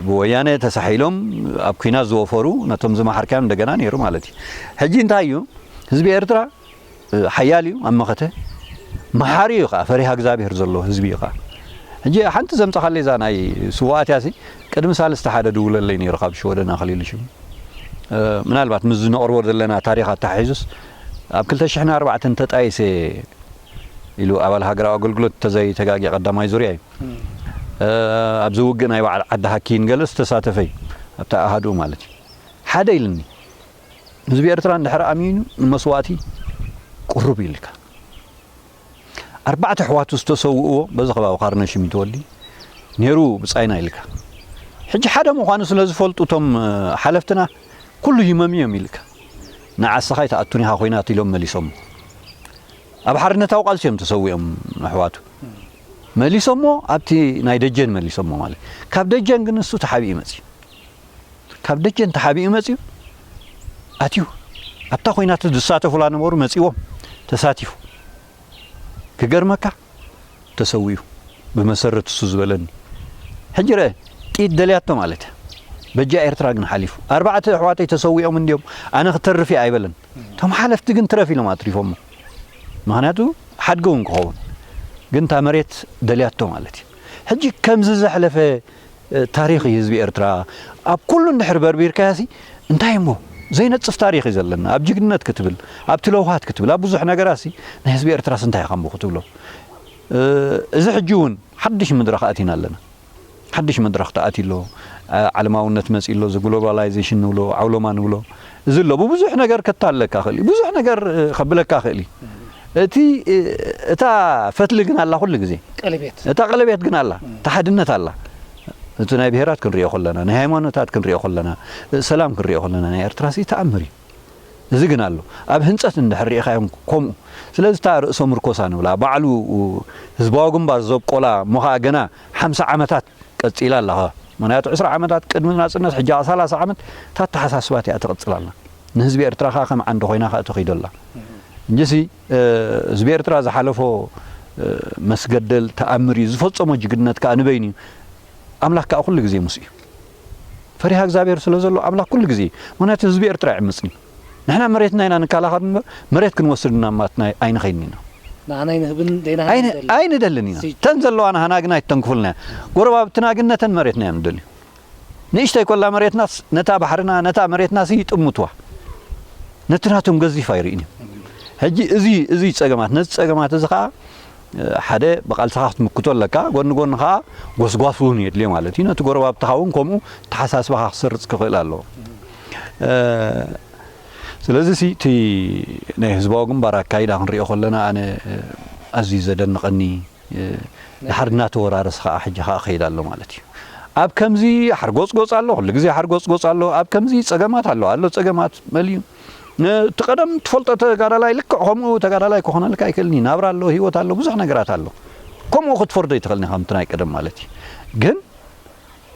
ብወያነ ተሳሒሎም ኣብ ኩናት ዝወፈሩ ነቶም ዝመሓርካዮም እንደገና ነይሩ ማለት እዩ ሕጂ እንታይ እዩ ህዝቢ ኤርትራ ሓያል እዩ ኣብ መኸተ መሓሪ እዩ ከዓ ፈሪሃ እግዚኣብሔር ዘሎ ህዝቢ እዩ ከዓ ሕጂ ሓንቲ ዘምፀኻለይ እዛ ናይ ስዋኣት ያሲ ቅድሚ ሳልስቲ ሓደ ድውለለይ ነይሩ ካብ ሽወደን ኣኽሊሉ ሽሙ ምናልባት ምስ ዝነቕርቦ ዘለና ታሪኽ ኣተሓሒዙስ ኣብ ክልተ ሽሕን ኣርባዕተን ተጣይሰ ኢሉ ኣባል ሃገራዊ ኣገልግሎት ተዘይተጋጊ ቀዳማይ ዙርያ እዩ ኣብዚ ውግእ ናይ በዓል ዓዲ ሃኪን ገለ ዝተሳተፈ እዩ ኣብቲ ኣሃድኡ ማለት እዩ ሓደ ኢልኒ ህዝቢ ኤርትራ እንድሕር ኣሚኑ ንመስዋእቲ ቁሩብ ኢልካ ኣርባዕተ ኣሕዋቱ ዝተሰውእዎ በዚ ከባቢ ካርነሽም እዩ ተወልዩ ነይሩ ብጻይና ኢልካ ሕጂ ሓደ ምዃኑ ስለ ዝፈልጡ እቶም ሓለፍትና ኩሉ ይመም እዮም ኢልካ ንዓስኻ ኣይትኣቱን ኢኻ ኮይናት ኢሎም መሊሶሞ ኣብ ሓርነታዊ ቃልሲ እዮም ተሰዊኦም ኣሕዋቱ መሊሶሞ ኣብቲ ናይ ደጀን መሊሶሞ ማለት ካብ ደጀን ግን ንሱ ተሓቢኡ መፅዩ ካብ ደጀን ተሓቢኡ መጺኡ ኣትዩ ኣብታ ኮይናት ዝሳተፉላ ነበሩ መጺዎም ተሳቲፉ ክገርመካ ተሰዊኡ ብመሰረት እሱ ዝበለኒ ሕጂ ርአ ጥይት ደልያቶ ማለት እያ በጃ ኤርትራ ግን ሓሊፉ ኣርባዕተ ኣሕዋተይ ተሰዊኦም እንዲዮም ኣነ ክተርፍ እየ ኣይበለን እቶም ሓለፍቲ ግን ትረፍ ኢሎም ኣትሪፎሞ ምክንያቱ ሓድገ እውን ክኸውን ግን እታ መሬት ደልያቶ ማለት እዩ ሕጂ ከምዚ ዘሕለፈ ታሪኽ እዩ ህዝቢ ኤርትራ ኣብ ኩሉ እንድሕር በርቢርካያሲ እንታይ እሞ ዘይነጽፍ ታሪኽ እዩ ዘለና ኣብ ጅግንነት ክትብል ኣብቲ ለውሃት ክትብል ኣብ ብዙሕ ነገራሲ ናይ ህዝቢ ኤርትራስ እንታይ ኢኻ እሞ ክትብሎ እዚ ሕጂ እውን ሓድሽ መድረኽ ኣቲና ኣለና ሓድሽ መድረኽ ተኣትዩ ኣሎ ዓለማውነት መፂ ኣሎ እዚ ግሎባላይዜሽን ንብሎ ዓውሎማ ንብሎ እዚ ኣሎ ብብዙሕ ነገር ከታለካ ክእል ብዙሕ ነገር ከብለካ ክእል እቲ እታ ፈትሊ ግን ኣላ ኩሉ ግዜ ቀለቤት እታ ቀለቤት ግን ኣላ እታ ሓድነት ኣላ እቲ ናይ ብሄራት ክንሪኦ ከለና ናይ ሃይማኖታት ክንሪኦ ከለና ሰላም ክንሪኦ ከለና ናይ ኤርትራ ሲ ተኣምር እዩ እዚ ግን ኣሎ ኣብ ህንፀት እንድሕር ሪኢኻዮም ከምኡ ስለዚ እታ ርእሰ ምርኮሳ ንብላ ባዕሉ ህዝባዊ ግንባር ዘብቆላ እሞ ከዓ ገና ሓምሳ ዓመታት ቀፂላ ኣላ ምክንያቱ ዕስራ ዓመታት ቅድሚ ናፅነት ሕጂ ሰላሳ ዓመት እታ ኣተሓሳስባት እያ ትቕፅል ኣላ ንህዝቢ ኤርትራ ከዓ ከም ዓንዲ ኮይና ከዓ ተኺዶ ኣላ እንጂሲ ህዝቢ ኤርትራ ዝሓለፎ መስገደል ተኣምር እዩ ዝፈፀሞ ጅግነት ከዓ ንበይኑ እዩ ኣምላኽ ከዓ ኩሉ ግዜ ምስ እዩ ፈሪሃ እግዚኣብሔር ስለ ዘሎ ኣምላኽ ኩሉ ግዜ ምክንያቱ ህዝቢ ኤርትራ ይዕምፅኒ ንሕና መሬትና ኢና ንከላኸል እምበር መሬት ክንወስድ እናማትና ኣይንኸይድን ኢና ንዓና ኣይንህብን ደይና ኣይንደልን ኢና ተን ዘለዋ ንሃና ግን ኣይተንክፉልና ጎረባብትና ግን ነተን መሬትና እዮም ደልዩ ንእሽተይ ኮላ መሬትናስ ነታ ባሕርና ነታ መሬትናስ ይጥምትዋ ነቲ ናቶም ገዚፍ ኣይርእን እዩ ሕጂ እዚ እዚ ጸገማት ነዚ ጸገማት እዚ ከዓ ሓደ ብቓልስኻ ክትምክቶ ኣለካ ጎኒ ጎኒ ከዓ ጎስጓስ እውን የድልዮ ማለት እዩ ነቲ ጎረባብትኻ እውን ከምኡ ተሓሳስባኻ ክሰርፅ ክኽእል ኣለዎ ስለዚ እቲ ናይ ህዝባዊ ግንባር ኣካይዳ ክንሪኦ ከለና ኣነ ኣዝዩ ዘደንቐኒ ድሓር እናተወራረስ ከዓ ሕጂ ከዓ ከይድ ኣሎ ማለት እዩ ኣብ ከምዚ ሓርጎፅጎፅ ኣሎ ኩሉ ግዜ ሓርጎፅጎፅ ኣሎ ኣብ ከምዚ ፀገማት ኣሎ ኣሎ ፀገማት መሊዩ እቲ ቀደም ትፈልጦ ተጋዳላይ ልክዕ ከምኡ ተጋዳላይ ክኾነልካ ኣይክእልን እዩ ናብራ ኣሎ ህይወት ኣሎ ብዙሕ ነገራት ኣሎ ከምኡ ክትፈርዶ ይትኽእልኒ ከምቲ ናይ ቀደም ማለት እዩ ግን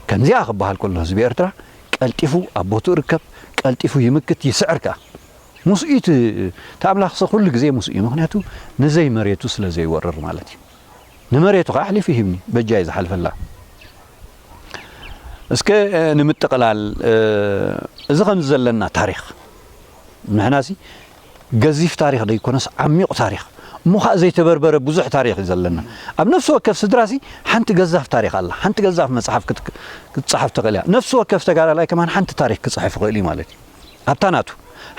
ከምዚኣ ክበሃል ከሎ ህዝቢ ኤርትራ ቀልጢፉ ኣብ ቦትኡ ርከብ ቀልጢፉ ይምክት ይስዕር ከዓ ምስኡ እቲ ኣምላኽ ኩሉ ግዜ ምስኡ እዩ ምክንያቱ ንዘይ መሬቱ ስለ ዘይወርር ማለት እዩ ንመሬቱ ከዓ ኣሕሊፉ ይህብኒ በጃ እዩ ዝሓልፈላ እስከ ንምጥቕላል እዚ ከምዚ ዘለና ታሪኽ ንሕናሲ ገዚፍ ታሪኽ ደይኮነስ ዓሚቕ ታሪኽ እሞ ከዓ ዘይተበርበረ ብዙሕ ታሪኽ እዩ ዘለና ኣብ ነፍሲ ወከፍ ስድራሲ ሓንቲ ገዛፍ ታሪኽ ኣላ ሓንቲ ገዛፍ መፅሓፍ ክትፀሓፍ ትኽእል እያ ነፍሲ ወከፍ ተጋዳላይ ከማን ሓንቲ ታሪኽ ክፅሕፍ ይኽእል እዩ ማለት እዩ ኣብታ ናቱ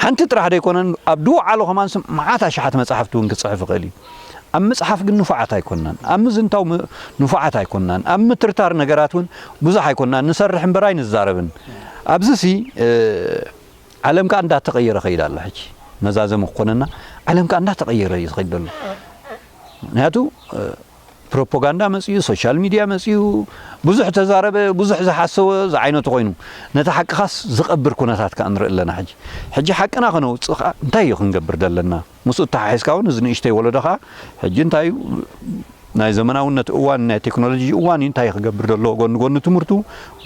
ሓንቲ ጥራሕ ደይኮነን ኣብ ድውዓሎ ከማን ስም መዓት ኣሽሓት መፅሓፍቲ እውን ክፅሕፍ ይኽእል እዩ ኣብ ምፅሓፍ ግን ንፉዓት ኣይኮናን ኣብ ምዝንታው ንፉዓት ኣይኮናን ኣብ ምትርታር ነገራት እውን ብዙሕ ኣይኮናን ንሰርሕ እምበር ኣይንዛረብን ኣብዚ ሲ ዓለም ከዓ እንዳተቐየረ ከይድ ኣላ ሕጂ መዛዘሚ ክኾነና ዓለም ከዓ እንዳተቐየረ እዩ ዝኸይድ ዘሎ ምክንያቱ ፕሮፓጋንዳ መፅኡ ሶሻል ሚድያ መፅኡ ብዙሕ ተዛረበ ብዙሕ ዝሓሰወ ዝዓይነቱ ኮይኑ ነቲ ሓቅኻስ ዝቐብር ኩነታት ከዓ ንርኢ ኣለና ሕጂ ሕጂ ሓቅና ከነውፅእ ከዓ እንታይ እዩ ክንገብር ዘለና ምስኡ ተሓሒዝካ እውን እዚ ንእሽተይ ወለዶ ከዓ ሕጂ እንታይ እዩ ናይ ዘመናውነት እዋን ናይ ቴክኖሎጂ እዋን እዩ እንታይ ክገብር ዘለዎ ጎኒ ጎኒ ትምህርቱ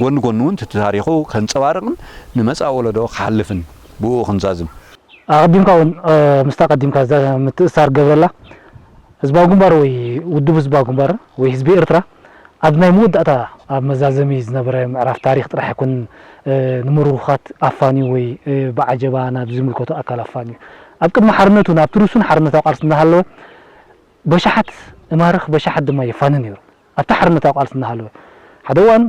ጎኒ ጎኒ እውን እቲ ታሪኹ ከንፀባርቕን ንመፃኢ ወለዶ ክሓልፍን ብኡ ክንዛዝም ኣቐዲምካ እውን ምስታ ቀዲምካ ምትእሳር ገብረላ ህዝባዊ ግንባር ወይ ውድብ ህዝባዊ ግንባር ወይ ህዝቢ ኤርትራ ኣብ ናይ መወዳእታ ኣብ መዛዘሚ ዝነበረ ምዕራፍ ታሪክ ጥራሕ ኣይኮን ንምሩኻት ኣፋንዩ ወይ ብዓጀባ ናብ ዝምልከቶ ኣካል ኣፋንዩ ኣብ ቅድሚ ሓርነቱ ናብቲ ርሱን ሓርነታዊ ቃልሲ እናሃለወ በሻሓት እማርኽ በሻሓት ድማ የፋኒ ነይሩ ኣብቲ ሓርነታዊ ቃልሲ እናሃለወ ሓደ እዋን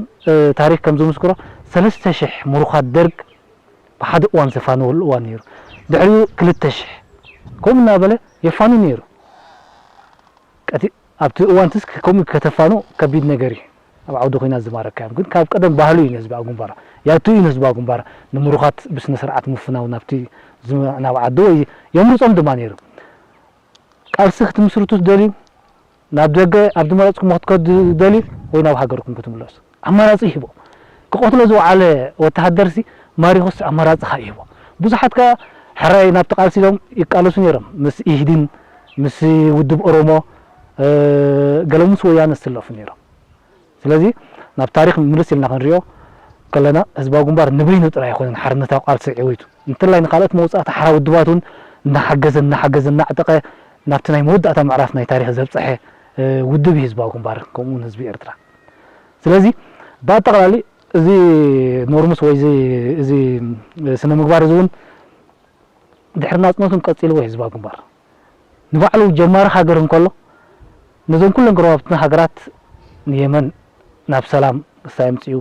ታሪክ ከም ዝምስክሮ ሰለስተ ሽሕ ምሩኻት ደርግ ብሓደ እዋን ዘፋነወሉ እዋን ነይሩ ድሕሪኡ ክልተ ሽሕ ከምኡ እናበለ የፋኑ ነይሩ ኣብቲ እዋን ትስ ከምኡ ከተፋኑ ከቢድ ነገር እዩ ኣብ ዓውዲ ኮይና ዝማረካዮም ግን ካብ ቀደም ባህሉ እዩ ነህዝቢ ኣጉንባራ ያቱ እዩ ነህዝቢ ኣጉንባራ ንምሩኻት ብስነ ስርዓት ምፍናው ናብቲ ናብ ዓዲ ወይ የምርፆም ድማ ነይሩ ቃልሲ ክትምስርቱ ትደልዩ ናብ ደገ ኣብ ዝመረፅኩሞ ክትከዱ ትደልዩ ወይ ናብ ሃገርኩም ክትምለሱ ኣማራፂ ይህቦ ክቐትሎ ዝወዓለ ወተሃደርሲ ማሪኾስ ኣማራፂ ካ ይህቦ ብዙሓት ከ ሕራይ ናብቲ ቃልሲ ኢሎም ይቃለሱ ነይሮም ምስ ኢህዲን ምስ ውድብ ኦሮሞ ገለ ምስ ወያነ ዝስለፉ ነይሮም ስለዚ ናብ ታሪክ ምልስ ኢልና ክንሪኦ ከለና ህዝባዊ ግንባር ንበይኑ ጥራይ ኣይኮነን ሓርነታዊ ቃልሲ ኣዕዊቱ፣ እንተላይ ንካልኦት መውጻእቲ ሓራ ውድባት እውን እናሓገዘ እናሓገዘ እናዕጠቐ ናብቲ ናይ መወዳእታ ምዕራፍ ናይ ታሪኽ ዘብጽሐ ውድብ እዩ ህዝባዊ ግንባር፣ ከምኡ እውን ህዝቢ ኤርትራ። ስለዚ ብኣጠቓላሊ እዚ ኖርምስ ወይ እዚ ስነ ምግባር እዚ እውን ድሕሪ ናጽነቱን ቀጺልዎ ህዝባዊ ግንባር ንባዕሉ ጀማሪ ሃገር እንከሎ ነዞም ኩለን ጎረባብትና ሃገራት ንየመን ናብ ሰላም ክሳይ ኣምጺኡ፣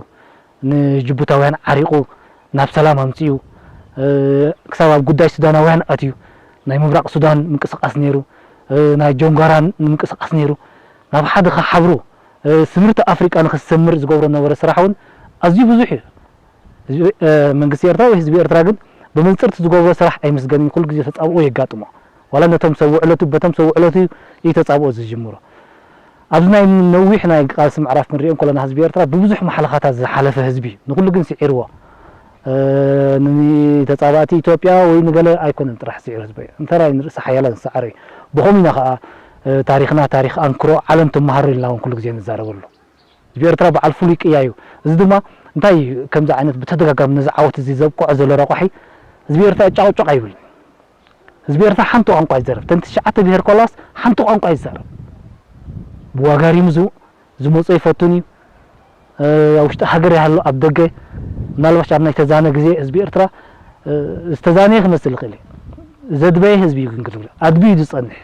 ንጅቡታውያን ዓሪቑ ናብ ሰላም ኣምጺኡ፣ ክሳብ ኣብ ጉዳይ ሱዳናውያን ኣትዩ፣ ናይ ምብራቕ ሱዳን ምንቅስቃስ ነይሩ፣ ናይ ጆንጋራን ምንቅስቃስ ነይሩ። ናብ ሓደ ክሓብሩ፣ ስምርቲ ኣፍሪቃ ንክሰምር ዝገብሮ ነበረ ስራሕ እውን ኣዝዩ ብዙሕ እዩ። መንግስቲ ኤርትራ ወይ ህዝቢ ኤርትራ ግን ብመንፅርቲ ዝገብሮ ስራሕ ኣይምስገንን፣ ኩሉ ግዜ ተፃብኦ የጋጥሞ። ዋላ ነቶም ሰብ ውዕለቱ በቶም ሰብ ውዕለቱ እዩ ተፃብኦ ዝጅምሮ። ኣብዚ ናይ ነዊሕ ናይ ቃልሲ ምዕራፍ ክንሪኦ እንከለና ህዝቢ ኤርትራ ብብዙሕ ማሕለኻታት ዝሓለፈ ህዝቢ እዩ። ንኩሉ ግን ስዒርዎ። ንተፃባእቲ ኢትዮጵያ ወይ ንገለ ኣይኮነን ጥራሕ ስዒሩ ህዝቢ፣ እንተላይ ንርእሲ ሓያላን ዝሰዓረ እዩ። ብኸምኡ ኢና ከዓ ታሪኽና ታሪኽ ኣንክሮ ዓለም ትመሃሮ ኢልና እውን ኩሉ ግዜ ንዛረበሉ። ህዝቢ ኤርትራ በዓል ፍሉይ ቅያ እዩ። እዚ ድማ እንታይ እዩ? ከምዚ ዓይነት ብተደጋጋሚ ነዚ ዓወት እዚ ዘብቅዖ ዘሎ ረቋሒ ህዝቢ ኤርትራ ጫቕጫቕ ኣይብልን። ህዝቢ ኤርትራ ሓንቲ ቋንቋ ይዛረብ። ተን ትሽዓተ ብሄር ኮላስ ሓንቲ ቋንቋ ይዛረብ። ብዋጋሪሙ ዝመጾ ይፈቱን እዩ። ኣብ ውሽጢ ሃገር ይሃሉ ኣብ ደገ፣ ምናልባሽ ኣብ ናይ ተዛነ ግዜ ህዝቢ ኤርትራ ዝተዛነየ ክመስል ይኽእል እዩ። ዘድበየ ህዝቢ እዩ ግን ክትብል ኣድብዩ ዝጸንሕ።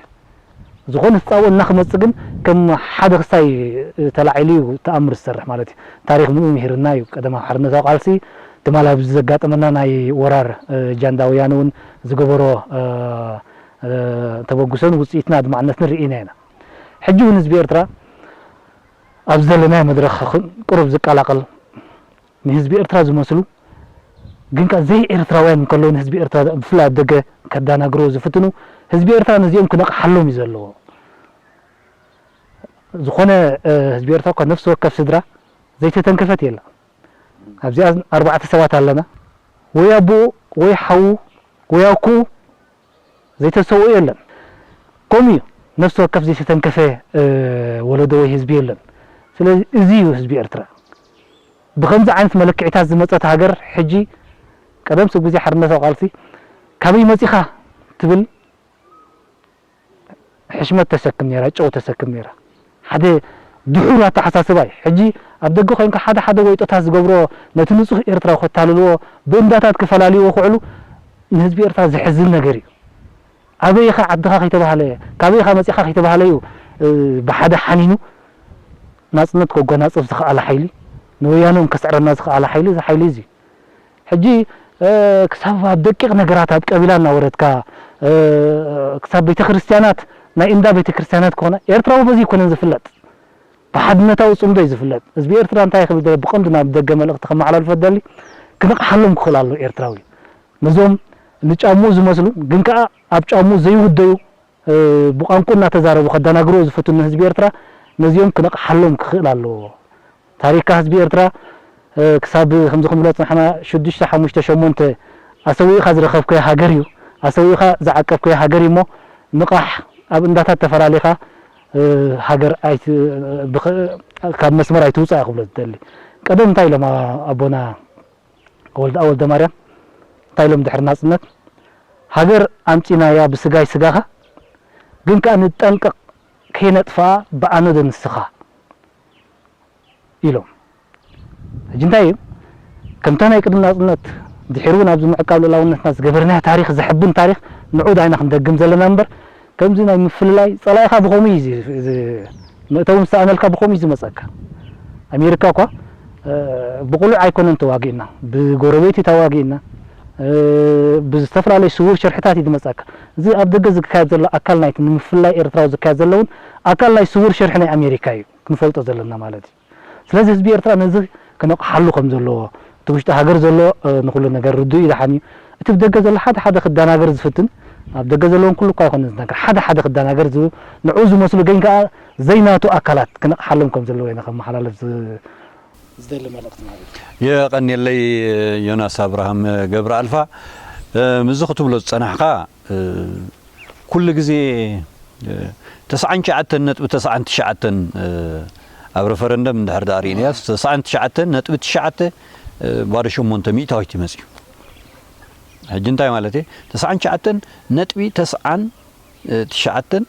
ዝኾነ ተጻብኦ እናክመጽእ ግን ከም ሓደ ክሳይ ተላዒሉ እዩ ተኣምር ዝሰርሕ ማለት እዩ። ታሪኽ ምንኡ ምሂርና እዩ። ቀደማዊ ሓርነታዊ ቃልሲ ትማል ኣብዚ ዘጋጠመና ናይ ወራር ጃንዳ ወያነ እውን ዝገበሮ ተበግሶን ውፅኢትን ኣድማዕነትን ርኢና ኢና። ሕጂ እውን ህዝቢ ኤርትራ ኣብ ዘለናዮ መድረኽ ቁሩብ ዝቀላቐል ንህዝቢ ኤርትራ ዝመስሉ ግን ከኣ ዘይ ኤርትራውያን እንከለዉ ንህዝቢ ኤርትራ ብፍላይ ኣብ ደገ ከዳናግርዎ ዝፍትኑ ህዝቢ ኤርትራ ነዚኦም ክነቕሓሎም እዩ ዘለዎ። ዝኾነ ህዝቢ ኤርትራ እኳ ነፍሲ ወከፍ ስድራ ዘይተተንከፈት የላ። ኣብዚኣ ኣርባዕተ ሰባት ኣለና። ወይ ኣቦኡ ወይ ሓዉ ወይ ኣኩኡ ዘይተሰውኡ የለን። ከምኡ እዩ ነፍሲ ወከፍ ዘይተተንከፈ ወለዶ ወይ ህዝቢ የለን። ስለዚ እዚ እዩ ህዝቢ ኤርትራ። ብኸምዚ ዓይነት መለክዒታት ዝመጸት ሃገር ሕጂ ቀደም ሰብ ግዜ ሓርነታዊ ቃልሲ ካበይ መጺኻ ትብል ሕሽመት ተሰክም ነይራ፣ ጨው ተሰክም ነይራ። ሓደ ድሑር ኣተሓሳስባ እዩ። ሕጂ ኣብ ደገ ኮይንካ ሓደ ሓደ ወይጦታት ዝገብሮ ነቲ ንጹህ ኤርትራዊ ከታልልዎ ብእንዳታት ክፈላልይዎ ክዕሉ ንህዝቢ ኤርትራ ዘሕዝን ነገር እዩ። ኣበይ ኢኻ ዓድኻ ከይተባህለ፣ ካበይ ኢኻ መጺኻ ከይተባህለ እዩ ብሓደ ሓኒኑ ናጽነት ከጎናጽፍ ዝኸኣለ ሓይሊ፣ ንወያነ እውን ከስዕረና ዝኸኣለ ሓይሊ እዚ ሓይሊ እዚ። ሕጂ ክሳብ ኣብ ደቂቕ ነገራት ኣብ ቀቢላ እናወረድካ ክሳብ ቤተክርስትያናት ናይ እንዳ ቤተክርስትያናት ክኾና ኤርትራዊ በዚ ኣይኮነን ዝፍለጥ፣ ብሓድነታዊ ጽምዶ እዩ ዝፍለጥ። ህዝቢ ኤርትራ እንታይ ክብል ደለ ብቐንዱ ናብ ደገ መልእኽቲ ከመሓላልፎ ደሊ ክነቕሓሎም ክኽእል ኣሎ ኤርትራዊ። ነዞም ንጫምኡ ዝመስሉ ግን ከኣ ኣብ ጫምኡ ዘይውደዩ ብቋንቁ እናተዛረቡ ከደናግርዎ ዝፈትኑ ህዝቢ ኤርትራ ነዚኦም ክነቕሓሎም ክኽእል ኣለዎ። ታሪካ ህዝቢ ኤርትራ ክሳብ ከምዚ ክንብሎ ጽናሕና ሽዱሽተ ሓሙሽተ ሸሞንተ ኣሰዊእኻ ዝረኸብካዮ ሃገር እዩ፣ ኣሰዊእኻ ዝዓቀብካዮ ሃገር እዩ እሞ ንቓሕ ኣብ እንዳታት ተፈላሊኻ ሃገር ካብ መስመር ኣይትውጻእ ክብሎ ዝደሊ። ቀደም እንታይ ኢሎም ኣቦና ወልደኣ ወልደማርያም እንታይ ኢሎም ድሕሪ ናጽነት ሃገር ኣምጺናያ ብስጋይ ስጋኻ ግን ከኣ ንጠንቀቕ ከይነጥፍኣ ብኣነ ዶ ንስኻ ኢሎም። ሕጂ እንታይ እዩ ከምታ ናይ ቅድሚ ናጽነት ድሒሩ እውን ኣብዚ ምዕቃብ ልእላውነትና ዝገበርናዮ ታሪኽ ዘሕብን ታሪኽ ንዑ ዳይና ክንደግም ዘለና እምበር ከምዚ ናይ ምፍልላይ ጸላኢኻ ብኸምኡ እዩ መእተዊ ምስ ሰኣነልካ ብኸምኡ እዩ ዝመጸካ። ኣሜሪካ እኳ ብቁሉዕ ኣይኮነን ተዋጊእና፣ ብጎረቤት እዩ ተዋጊእና፣ ብዝተፈላለዩ ስውር ሽርሕታት እዩ ዝመጸካ። እዚ ኣብ ደገ ዝካየድ ዘሎ ኣካል ናይቲ ንምፍላይ ኤርትራዊ ዝካየድ ዘሎ እውን ኣካል ናይ ስውር ሽርሒ ናይ ኣሜሪካ እዩ ክንፈልጦ ዘለና ማለት እዩ። ስለዚ ህዝቢ ኤርትራ ነዚ ክነቕሓሉ ከም ዘለዎ እቲ ውሽጢ ሃገር ዘሎ ንኩሉ ነገር ርዱእ እዩ ደሓን እዩ። እቲ ብደገ ዘሎ ሓደ ሓደ ክደናገር ዝፍትን ኣብ ደገ ዘለውን ኩሉ እኳ ይኮነ ዝነገር ሓደ ሓደ ክደናገር ዝብል ንዑ ዝመስሉ ግን ከኣ ዘይናቱ ኣካላት ክነቕሓሎም ከም ዘለዎ ኢና ከመሓላልፍ ዝደሊ መልእክቲ ማለት እዩ። የቐንየለይ ዮናስ ኣብርሃም ገብረ ኣልፋ። ምዚ ክትብሎ ዝጸናሕካ ኩሉ ግዜ ተስዓን ትሽዓተን ነጥቢ ተስዓን ትሽዓተን ኣብ ረፈረንደም እንድሕር ደኣ ርኢናያስ ተስዓን ትሽዓተን ነጥቢ ትሽዓተ ባዶ ሸሞንተ ሚእታዊት እዩ መፅዩ። ሕጂ እንታይ ማለት እየ? ተስዓን ትሽዓተን ነጥቢ ተስዓን ትሽዓተን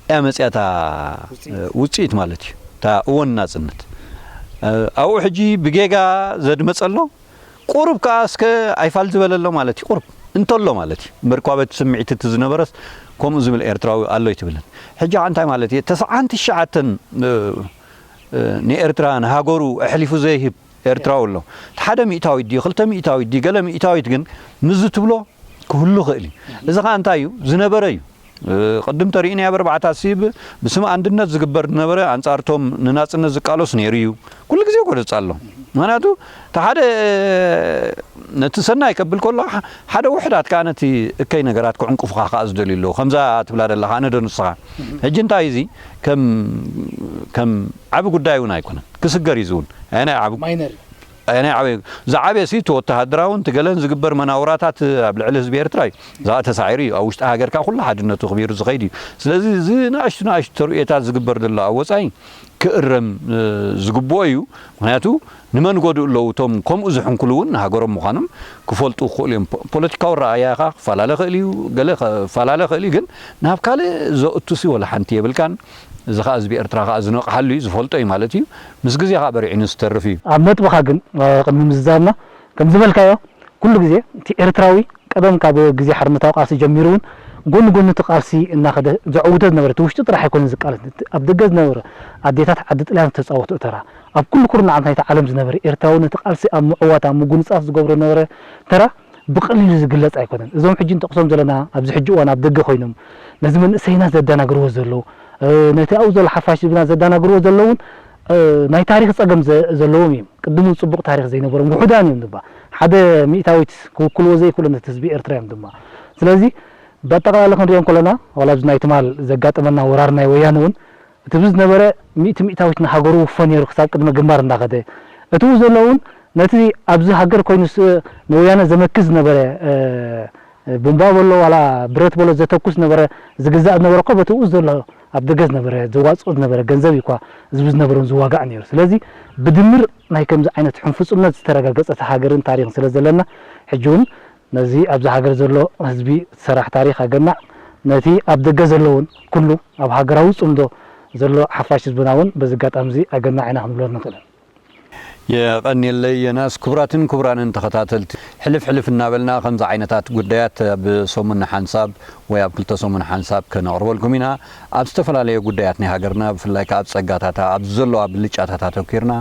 እያ መፅያ እታ ውፅኢት ማለት እዩ። እታ እወን ናፅነት ኣብኡ ሕጂ ብጌጋ ዘድመፀ ኣሎ። ቁሩብ ከዓ እስከ ኣይፋል ዝበለ ኣሎ ማለት እዩ። ቁሩብ እንተሎ ማለት እዩ። እምበር እኳ በቲ ስምዒት እቲ ዝነበረስ ከምኡ ዝብል ኤርትራዊ ኣሎ ኣይትብልን። ሕጂ ከዓ እንታይ ማለት እየ? ተስዓን ትሽዓተን ንኤርትራ ንሃገሩ ኣሕሊፉ ዘይህብ ኤርትራዊ ኣሎ። እቲ ሓደ ሚእታዊት ድዩ፣ ክልተ ሚእታዊት ድዩ፣ ገለ ሚእታዊት ግን ምስዚ ትብሎ ክህሉ ይኽእል እዩ። እዚ ኸዓ እንታይ እዩ? ዝነበረ እዩ። ቅድም ተሪእናዮ ኣብ ኣርባዕታ ሲ ብ-፣ ብስም ኣንድነት ዝግበር ዝነበረ ኣንጻርቶም ንናጽነት ዝቃለሱ ነይሩ እዩ። ኩሉ ግዜ ይጎደጽ ኣሎ። ምኽንያቱ እቲ ሓደ ነቲ ሰናይ ከብል ከሎ፣ ሐ-፣ ሓደ ውሕዳት ከኣ ነቲ እከይ ነገራት ክዕንቅፉኻ ከኣ ዝደልዩ ኣለዉ። ከምዛ ትብላ ዘለኻ ኣነ ዶ ንስኻ? ሕጂ እንታይ እዚ ከም፣ ከም ዓቢ ጉዳይ እውን ኣይኮነን። ክስገር እዩ ዝውን። ኣየናይ ዓቢ ማይነር። ኣየናይ ዓቢ? ዝዓበየ ሲ እቲ ወተሃደራውን እቲ ገለን ዝግበር መናውራታት ኣብ ልዕሊ ህዝቢ ኤርትራ እዩ። እዛ ተሳዒሩ እዩ። ኣብ ውሽጢ ሃገር ከኣ ኩሉ ሓድነቱ ኣኽቢሩ ዝኸይድ እዩ። ስለዚ እዚ ንኣሽቱ ንኣሽቱ ተርእዮታት ዝግበር ዘሎ ኣብ ወጻኢ ክእረም፣ እ፣ ዝግብኦ እዩ። ምኽንያቱ ንመን ጎድኡ ኣለዉ? እቶም ከምኡ ዝሕንኩሉ እውን ንሃገሮም ምዃኖም ክፈልጡ ክኽእሉ እዮም። ፖ-፣ ፖለቲካዊ ረኣያ ከኣ ክፈላለ ይኽእል እዩ፣ ገለ ክፈላለ ይኽእል እዩ፣ ግን ናብ ካልእ ዘእቱሲ ወላ ሓንቲ የብልካን። እዚ ኸኣ ህዝቢ ኤርትራ ኸኣ ዝነቕሓሉ እዩ፣ ዝፈልጦ እዩ ማለት እዩ። ምስ ግዜ ኸኣ በሪዑ ንዝተርፍ እዩ። ኣብ ነጥብኻ ግን፣ እ፣ ቅድሚ ምዝዛምና፣ ከም ዝበልካዮ፣ ኩሉ ግዜ እቲ ኤርትራዊ ቀደም ካብ ግዜ ሓርነታዊ ቃልሲ ጀሚሩ እውን ጎኒ ጎኒ እቲ ቃልሲ እናኸደ ዘዕውቶ ዝነበረ፣ እቲ ውሽጢ ጥራሕ ኣይኮነን ዝቃለስ፣ እቲ ኣብ ደገ ዝነበረ ኣዴታት ዓዲ ጥልያን ዝተጻወትኦ ተራ፣ ኣብ ኩሉ ኩርናዓት ናይታ ዓለም ዝነበረ ኤርትራዊ ነቲ ቃልሲ ኣብ ምዕዋት፣ ኣብ ምጉንጻፍ ዝገብሮ ዝነበረ ተራ ብቐሊሉ ዝግለጽ ኣይኮነን። እዞም ሕጂ ንጠቕሶም ዘለና ኣብዚ ሕጂ እዋን ኣብ ደገ ኮይኖም ነዚ መንእሰይና ዘደናግርዎ ዘለዉ፣ እ፣ ነቲ ኣብኡ ዘሎ ሓፋሽ ህዝብና ዘደናግርዎ ዘለዉ እውን፣ እ፣ ናይ ታሪኽ ጸገም ዘ-፣ ዘለዎም እዮም። ቅድም እውን ጽቡቕ ታሪኽ ዘይነበሮም ውሑዳን እዮም ድማ። ሓደ ሚእታዊት ክውክልዎ ዘይክእሉ ነቲ ህዝቢ ኤርትራ እዮም ድማ። ስለዚ ብኣጠቓላሊ ክንሪኦ እንከለና፣ ዋላ ኣብዚ ናይ ትማል ዘጋጠመና ወራር ናይ ወያነ እውን እቲ ብዝነበረ ሚእቲ ሚእታዊት ንሃገሩ ውፎ ነይሩ ክሳብ ቅድመ ግንባር እንዳኸደ፣ እቲ ዘለውን ነቲ ኣብዚ ሃገር ኮይኑ ስ-፣ ንወያነ ዘመክት ዝነበረ፣ እ፣ ቡምባ በሎ ዋላ ብረት በሎ ዘተኩስ ነበረ፣ ዝግዛእ ነበረ እኮ በቲ ውስ ዘሎ ኣብ ደገ ዝነበረ ዘዋፅኦ ዝነበረ ገንዘብ እዩ እኳ እዚ ዝነበረውን ዝዋጋእ ነይሩ። ስለዚ ብድምር ናይ ከምዚ ዓይነት ሕንፍፁነት ዝተረጋገፀት ሃገርን ታሪኽን ስለ ዘለና ሕጂ እውን ነዚ ኣብዚ ሃገር ዘሎ ህዝቢ ሰራሕ ታሪኽ ኣገናዕ፣ ነቲ ኣብ ደገ ዘለውን ኩሉ ኣብ ሃገራዊ ጽምዶ ዘሎ ሓፋሽ ህዝብና እውን በዚ ኣጋጣሚ እዚ ኣገናዕ ኢና ክንብሎ ንኽእል። የቐንየለይ ዮናስ። ክቡራትን ክቡራንን ተኸታተልቲ፣ ሕልፍ ሕልፍ እናበልና ከምዚ ዓይነታት ጉዳያት ኣብ ሰሙን ሓንሳብ ወይ ኣብ ክልተ ሰሙን ሓንሳብ ከነቕርበልኩም ኢና። ኣብ ዝተፈላለየ ጉዳያት ናይ ሃገርና፣ ብፍላይ ከኣ ኣብ ጸጋታታ፣ ኣብ ዘለዋ ብልጫታት ኣተኲርና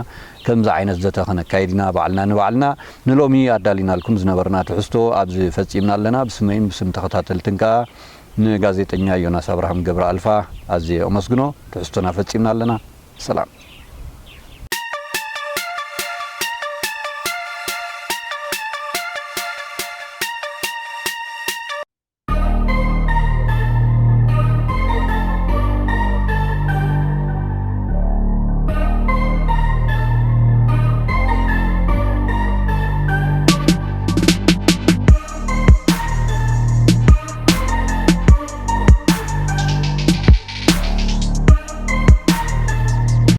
ከምዚ ዓይነት ዘተ ከነካይድ ኢና፣ ባዕልና ንባዕልና። ንሎሚ ኣዳሊናልኩም ዝነበርና ትሕዝቶ ኣብዚ ፈጺምና ኣለና። ብስመይን ብስም ተኸታተልትን ከኣ ንጋዜጠኛ ዮናስ ኣብርሃም ገብረ ኣልፋ ኣዝየ ኣመስግኖ። ትሕዝቶና ፈጺምና ኣለና። ሰላም።